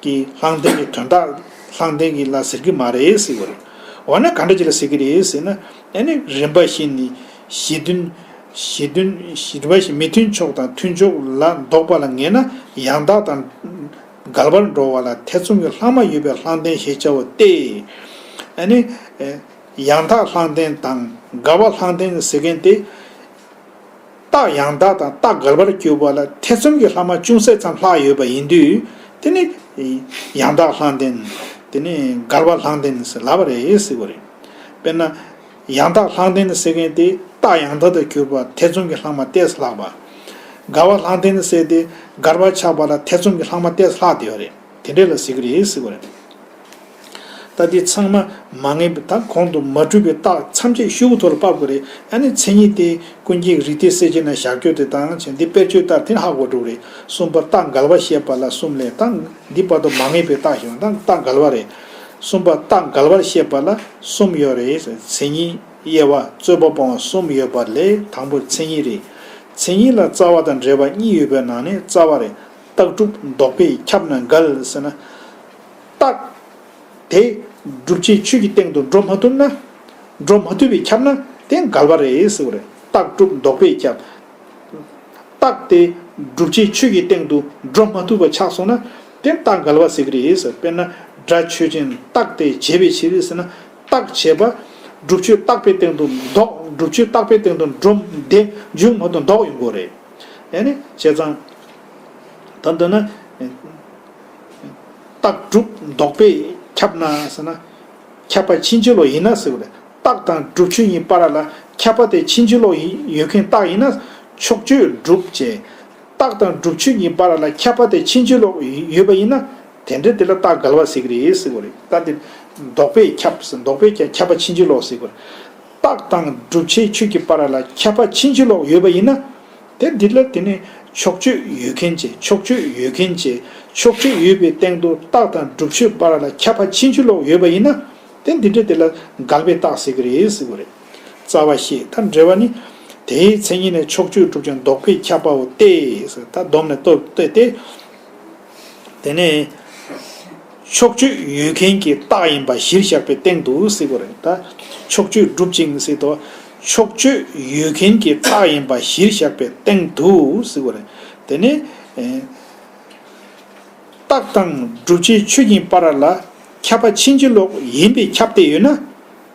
གྱི་ལྷག་ལྡན་གྱི་དོན་དག་ལྷག་ལྡན་གྱི་ལ་ཟེར་གྱི་མ་རེད་ཟེར་བ་རེད། འོ་ན་ག་འདྲ་ཅིག་ལ་ཟེར་གྱི་རེད་ཟེར་ན། ཨ་ནི་རིམ་པ་བཞིན་ནི་གཞི་མཐུན། གཞི་མཐུན། རིམ་པ་བཞིན་མི་མཐུན་ཕྱོགས་དང་མཐུན་ཕྱོགས་ལ་འདོགས་པ་ལ་ངེས་ན་ཡང་དག་དང་འགལ་བར་འགྲོ་བ་ལ་ཐེ་ཚོམ་གྱི་ལྷག་མ་ཡོད་པའི་ལྷག་ལྡན་ཞེས་བྱ་བ་སྟེ། ཨ་ནི། ཡང་དག་ལྷག་ལྡན་དང་འགལ་བ་ལྷག་ལྡན་ཟེར་མཁན་དེ། རྟགས་ཡང་དག་དང་རྟགས་འགལ་བར་གྱུར་པ་ལ་ཐེ་ཚོམ་གྱི་ལྷག་མ་ཅུང་ཟད་ཙམ་ལྷག་ཡོད་པ་ཡིན་དུས། དེ་ནི་ཡང་དག་ལྷག་ལྡན། དེ་ནི་འགལ་བ་ལྷག་ལྡན་ཟེར་ལབ་པ་རེད་ཟེར་བ་རེད། དཔེར་ན། ཡང་དག་ལྷག་ལྡན་ཟེར་མཁན་དེ་རྟགས་ཡང་དག་ཏུ་གྱུར་པ་ཐེ་ཚོམ་གྱི་ལྷག་མ་ཏོག་ཙམ་ལྷག་པ། འགལ་བ་ལྷག་ལྡན་ཟེར་དེ་འགལ་བ་ཆགས་པ་ལ་ཐེ་ཚོམ་གྱི་ལྷག་མ་ཏོག་ཙམ་ལྷག་བསྡད་པ་རེད། དེ་འདྲ་ལ་ཟེར་གྱི་རེད་ཟེར་བ་རེད། ད་འདི་ཚང་མ་མ་ངེས་པའི་ད་གོང་དུ་མ་གྲུབ་པའི་རྟགས་ཐམས་ཅད་ཤོག་གུ་ཐོག་ལ་ཕབ་དགོས་རེད། ཨ་ནི་མཚན་ཉིད་དེ་ཀུན་མཁྱེན་རིགས་གཏེར་གསལ་བྱེད་ནང་བཞག་རྒྱུ་དེ་དང་བྱས་འདི་དཔེར་བརྗོད་ལྟར་དེ་ཧ་གོ་འགྲོ་གི་རེད། གསུམ་པ་རྟགས་འགལ་བར་བཤད་པ་ལ་གསུམ་ལས་ད་འདི་བར་དུ་མ་ངེས་པའི་རྟགས་ཞིག་ཡོང་ད་རྟགས་འགལ་བ་རེད། གསུམ་པ་རྟགས་འགལ་བར་བཤད་པ་ལ་གསུམ་ཡོད་རེད། མཚན་ཉིད། དབྱེ་བ། རྩོད་པ་སྤོང་བ་གསུམ་ཡོད་པ་ལས་དང་པོ་མཚན་ཉིད་རེད། མཚན་ཉིད་ལ་རྩ་བ་དང་འབྲེལ་བ་གཉིས་ཡོད་པའི་ནང་ནས་རྩ་བ་རེད། རྟགས་སྒྲུབ་ལྡོག་པས་ཁྱབ་ན་འགལ་ཟེར་ན། རྟགས་དེ་སྒྲུབ་བྱའི་ཆོས་ཀྱི་སྟེང་དུ་འགྲོ་མ་ཐུབ་ན། འགྲོ་མ་ཐུབ་པས་ཁྱབ་ན་དེ་འགལ་བ་རེད་ཟེར་བ་རེད། རྟགས་སྒྲུབ་ལྡོག་པས་ཁྱབ། རྟགས་དེ་སྒྲུབ་བྱའི་ཆོས་ཀྱི་སྟེང་དུ་འགྲོ་མ་ཐུབ་པ་ཆགས་སོང་ན་དེ་རྟགས་འགལ་བ་ཟེར་གྱི་རེད་ཟེར། དཔེར་ན་སྒྲ་ཆོས་ཅན་རྟགས་དེ་བྱས་པའི་ཕྱིར་ཟེར་ན། རྟགས་བྱས་པ་སྒྲུབ་ཆོས་རྟག་པའི་སྟེང་དུ་ལྡོག་སྒྲུབ་ཆོས་རྟག་པའི་སྟེང་དུ་འགྲོ་དེ་འཇུག་མ་ཐུབ་ལྡོག་ཡོང་དགོས་རེད། ཨེ་ནི་བྱས་ཙང་། ད་འདོད་ན། རྟགས་སྒྲུབ་ལྡོག་པས་ཁྱབ་ན་ཟེར་ན། ཁྱབ་པ་ཕྱིན་ཅི་ལོག་ཡིན་ན་ཟེར་བ་རེད། རྟགས་དང་སྒྲུབ་ཆོས་གཉིས་བར་ལ་ཁྱབ་པ་དེ་ཕྱིན་ཅི་ལོག་ཡིན་ཡོད་མཁན་རྟགས་ཡིན་ན་ཕྱོགས་ཆོས་སྒྲུབ་བྱས། རྟགས་དང་སྒྲུབ་ཆོས་གཉིས་བར་ལ་ཁྱབ་པ་དེ་ཕྱིན་ཅི་ལོག་ཡོད་པ་ཡིན་ན་དེ་འདྲ་དེ་ལ་རྟགས་འགལ་བ་ཟེར་གྱི་རེད་ཟེར་བ་རེད། ད་དེ་ལྡོག་པས་ཁྱབ་ཟེར། ལྡོག་པས་ཁྱབ་ཁྱབ་པ་ཕྱིན་ཅི་ལོག་ཟེར་བ་རེད། རྟགས་དང་བསྒྲུབ་བྱའི་ཆོས་ཀྱི་བར་ལ་ཁྱབ་པ་ཕྱིན་ཅི་ལོག་ཡོད་པ་ཡིན་ན། དེ་འདི་ལ་དེ་ནི་ཕྱོགས་ཆོས་ཡོད་མཁན་བྱས། ཕྱོགས་ཆོས་ཡོད་མཁན་བྱས། ཕྱོགས་ཆོས་ཡོད་པའི་སྟེང་དུ་རྟགས་དང་བསྒྲུབ་བྱའི་བར་ལ་ཁྱབ་པ་ཕྱིན་ཅི་ལོག་ཡོད་པ་ཡིན་ན། དེ་འདི་འདྲ་དེ་ལ་འགལ་བའི་རྟགས་ཟེར་གི་རེད་ཟེར་གི་རེད། རྩ་བ་ཤེས། ད་འགྲེལ་བ་ནི། དེའི་མཚན་ཉིད་ནི་ཕྱོགས་ཆོས་གྲུབ་ཀྱང་ལྡོག་པས་ཁྱབ་པའོ་སྟེ། ད་སྡོམ་ནས་སྟོབས་བསྟོད་དེ། དེ་ནས་ཕྱོགས་ཆོས་ཡོད་མཁན་གྱི་རྟགས་ཡིན་པ་གཞིར་བཞག་པའི་སྟེང་དུ་ཟེར་དགོས་རེད། ད་ཕྱོགས་ཆོས་གྲུབ་ཅིང་ཟེར་དུས་ཕྱོགས་ཆོས་ཡོད་མཁན་གྱི་རྟགས་ཡིན་པ་གཞིར་བཞག་པའི་སྟེང་དུ་ཟེར་དགོས་རེད། དེ་ནས་ཨེ། རྟགས་དང་བསྒྲུབ་བྱའི་ཆོས་ཀྱི་བར་ལ་ཁྱབ་པ་ཕྱིན་ཅི་ལོག་ཡིན་པས་ཁྱབ་སྟེ་ཡོད་ན།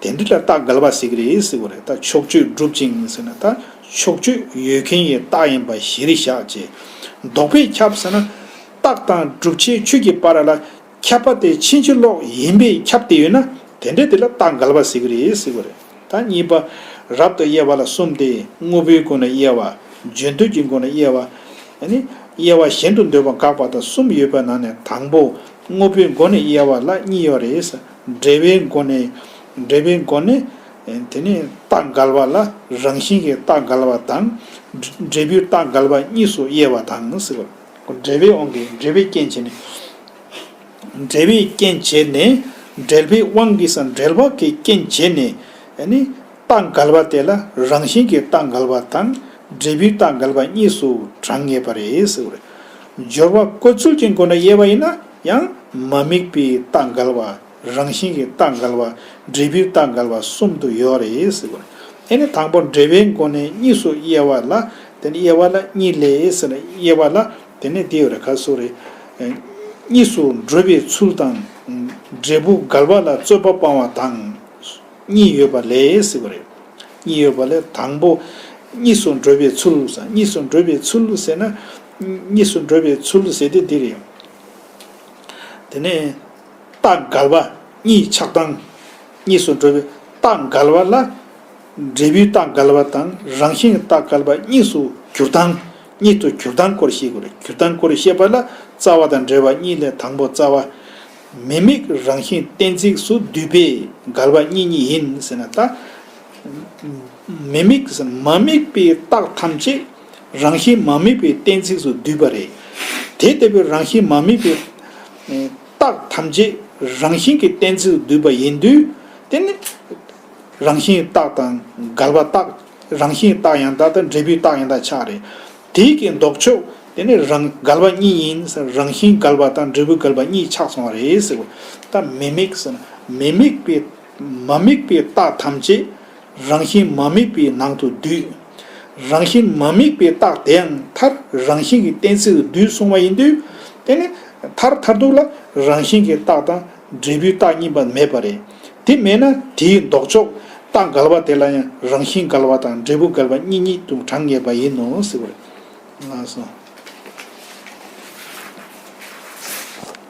དེ་འདྲ་ལ་རྟགས་འགལ་བ་ཟེར་གི་རེད་ཟེར་དགོས་རེད། ད་ཕྱོགས་ཆོས་གྲུབ་ཅིང་ཟེར་ན་ད་ཕྱོགས་ཆོས་ཡོད་མཁན་གྱི་རྟགས་ཡིན་པ་གཞིར་བཞག་བྱས། ལྡོག་པས་ཁྱབ་ཟེར་ན། རྟགས་དང་བསྒྲུབ་བྱའི་ཆོས་ཀྱི་བར་ལ་ཁྱབ་པ་དེ་ཕྱིན་ཅི་ལོག་ཡིན་པས་ཁྱབ་སྟེ་ཡོད་ན། དེ་འདྲ་དེ་ལ་རྟགས་འགལ་བ་ཟེར་གི་རེད་ཟེར་དགོས་རེད། ད་གཉིས་པ། རབ་ཏུ་དབྱེ་བ་ལ་གསུམ་སྟེ། དངོས་པོའི་སྒོ་ནས་དབྱེ་བ། རྗེས་ཟློས་ཀྱི་སྒོ་ནས་དབྱེ་བ། ཨ་ནི་དབྱེ་བ་གཞན་དུ་འདོད་པ་དགག་པ་དང་གསུམ་ཡོད་པའི་ནང་ནས་དང་པོ། དངོས་པོའི་སྒོ་ནས་དབྱེ་བ་ལ་གཉིས་ཡོད་རེད། འབྲེལ་བའི་སྒོ་ནས། འབྲེལ་བའི་སྒོ་ནས། དེ་ནི་རྟགས་འགལ་བ་ལ་རང་བཞིན་གྱི་རྟགས་འགལ་བ་དང་། འབྲས་བུའི་རྟགས་འགལ་བ་གཉིས་སུ་དབྱེ་བ་དང་ཟེར་བ། འབྲེལ་བའི་དབང་གིས་འབྲེལ་བའི་རྐྱེན་བྱས་ནས། འབྲེལ་བའི་རྐྱེན་བྱས་ནས། འབྲེལ་བའི་དབང་གིས་སམ་འབྲེལ་བ་གི་རྐྱེན་བྱས་ནས། ཨ་ནི་རྟགས་འགལ་བ་དེ་ལ་རང་བཞིན་གྱི་རྟགས་འགལ་བ་དང་འབྲས་བུའི་རྟགས་འགལ་བ་གཉིས་སུ་གྲངས་ངེས་པ་རེད་ཟེར་བ་རེད། སྦྱོར་བ་བཀོད་ཚུལ་གྱི་སྒོ་ནས་དབྱེ་བ་ཡིན་ན་ཡང་མ་དམིགས་པའི་རྟགས་འགལ་བ། རང་བཞིན་གྱི་རྟགས་འགལ་བ། འབྲས་བུའི་རྟགས་འགལ་བ་གསུམ་དུ་ཡོད་རེད་ཟེར་བ་རེད། ཨ་ནི་དང་པོ་འབྲེལ་བའི་སྒོ་ནས་གཉིས་སུ་དབྱེ་བ་ལ། དེ་ནི་དབྱེ་བ་ལ་གཉིས་ལས་ཟེར་ན་དབྱེ་བ་ལ། དེ་ནི་དེ་ཡོད་རེད། ཁ་སོ་རེད། གཉིས་སུ་འགྲོ་བའི་ཚུལ་དང་། འབྲས་བུ་འགལ་བ་ལ་རྩོད་པ་སྤང་བ་དང་། གཉིས་ཡོད་པ་ལས་ཟེར་བ་རེད། གཉིས་ཡོད་པ་ལས་དང་པོ། གཉིས་སུ་འགྲོ་བའི་ཚུལ་ཟེར། གཉིས་སུ་འགྲོ་བའི་ཚུལ་ཟེར་ན། གཉིས་སུ་འགྲོ་བའི་ཚུལ་ཟེར་དེ་འདི་རེད། དེ་ནས་རྟགས་འགལ་བ་གཉིས་ཆགས་སྟངས། གཉིས་སུ་འགྲོ་བའི་རྟགས་འགལ་བ་ལ། འབྲས་བུའི་རྟགས་འགལ་བ་དང་རང་བཞིན་རྟགས་འགལ་བ་གཉིས་སུ་གྱུར་སྟངས། གཉིས་སུ་གྱུར་སྟངས་སྐོར་བཤད་དགོས་རེད། གྱུར་སྟངས་སྐོར་བཤད་པ་ལ་རྩ་བ་དང་འབྲེལ་བ་གཉིས་ལས་དང་པོ་རྩ་བ། མི་དམིགས་རང་བཞིན་གཏན་ཚིགས་སུ་འདུས་པས་འགལ་བ་གཉིས་གཉིས་ཡིན་ཟེར་ན་ད། མི་དམིགས་ཟེར་ན་མ་དམིགས་པའི་རྟགས་ཐམས་ཅད་རང་བཞིན་མ་དམིགས་པའི་གཏན་ཚིགས་སུ་འདུས་པ་རེད། དེ་ལྟ་བུའི་རང་བཞིན་མ་དམིགས་པའི་རྟགས་ཐམས་ཅད་རང་བཞིན་གྱི་གཏན་ཚིགས་སུ་འདུས་པ་ཡིན་དུས། དེ་ནི་རང་བཞིན་རྟགས་དང་འགལ་བ་རྟགས། རང་བཞིན་རྟགས་ཡང་དག་དང་འབྲས་བུའི་རྟགས་ཡང་དག་ཆགས་རེད། དེའི་གི་ལྡོག་ཕྱོགས་དེ་ནི་རང་འགལ་བ་གཉིས་ཡིན་ཟེར། རང་བཞིན་འགལ་བ་དང་འབྲས་བུ་འགལ་བ་གཉིས་ཆགས་སོང་བ་རེད་ཟེར་བ། ད་མི་དམིགས་ཟེར་ན་མི་དམིགས་པའི་མ་དམིགས་པའི་རྟགས་ཐམས་ཅད་རང་བཞིན་མ་དམིགས་པའི་ནང་དུ་འདུས། རང་བཞིན་མ་དམིགས་པའི་རྟགས་དེའང་མཐར་རང་བཞིན་གྱི་གཏན་ཚིགས་སུ་འདུས་སོང་བ་ཡིན་དུས། དེ་ནི་མཐར་མཐར་ཐུག་ལ་རང་བཞིན་གྱི་རྟགས་དང་འབྲས་བུའི་རྟགས་གཉིས་པ་མེད་པ་རེད། དེ་མེད་ན་དེའི་ལྡོག་ཕྱོགས་རྟགས་འགལ་བ་དེ་ལ་ཡང་རང་བཞིན་འགལ་བ་དང་འབྲས་བུ་འགལ་བ་གཉིས་གཉིས་དུ་གྲངས་ངེས་པ་ཡིན་ནོ་ཟེར་བ་རེད། ལགས་སོ།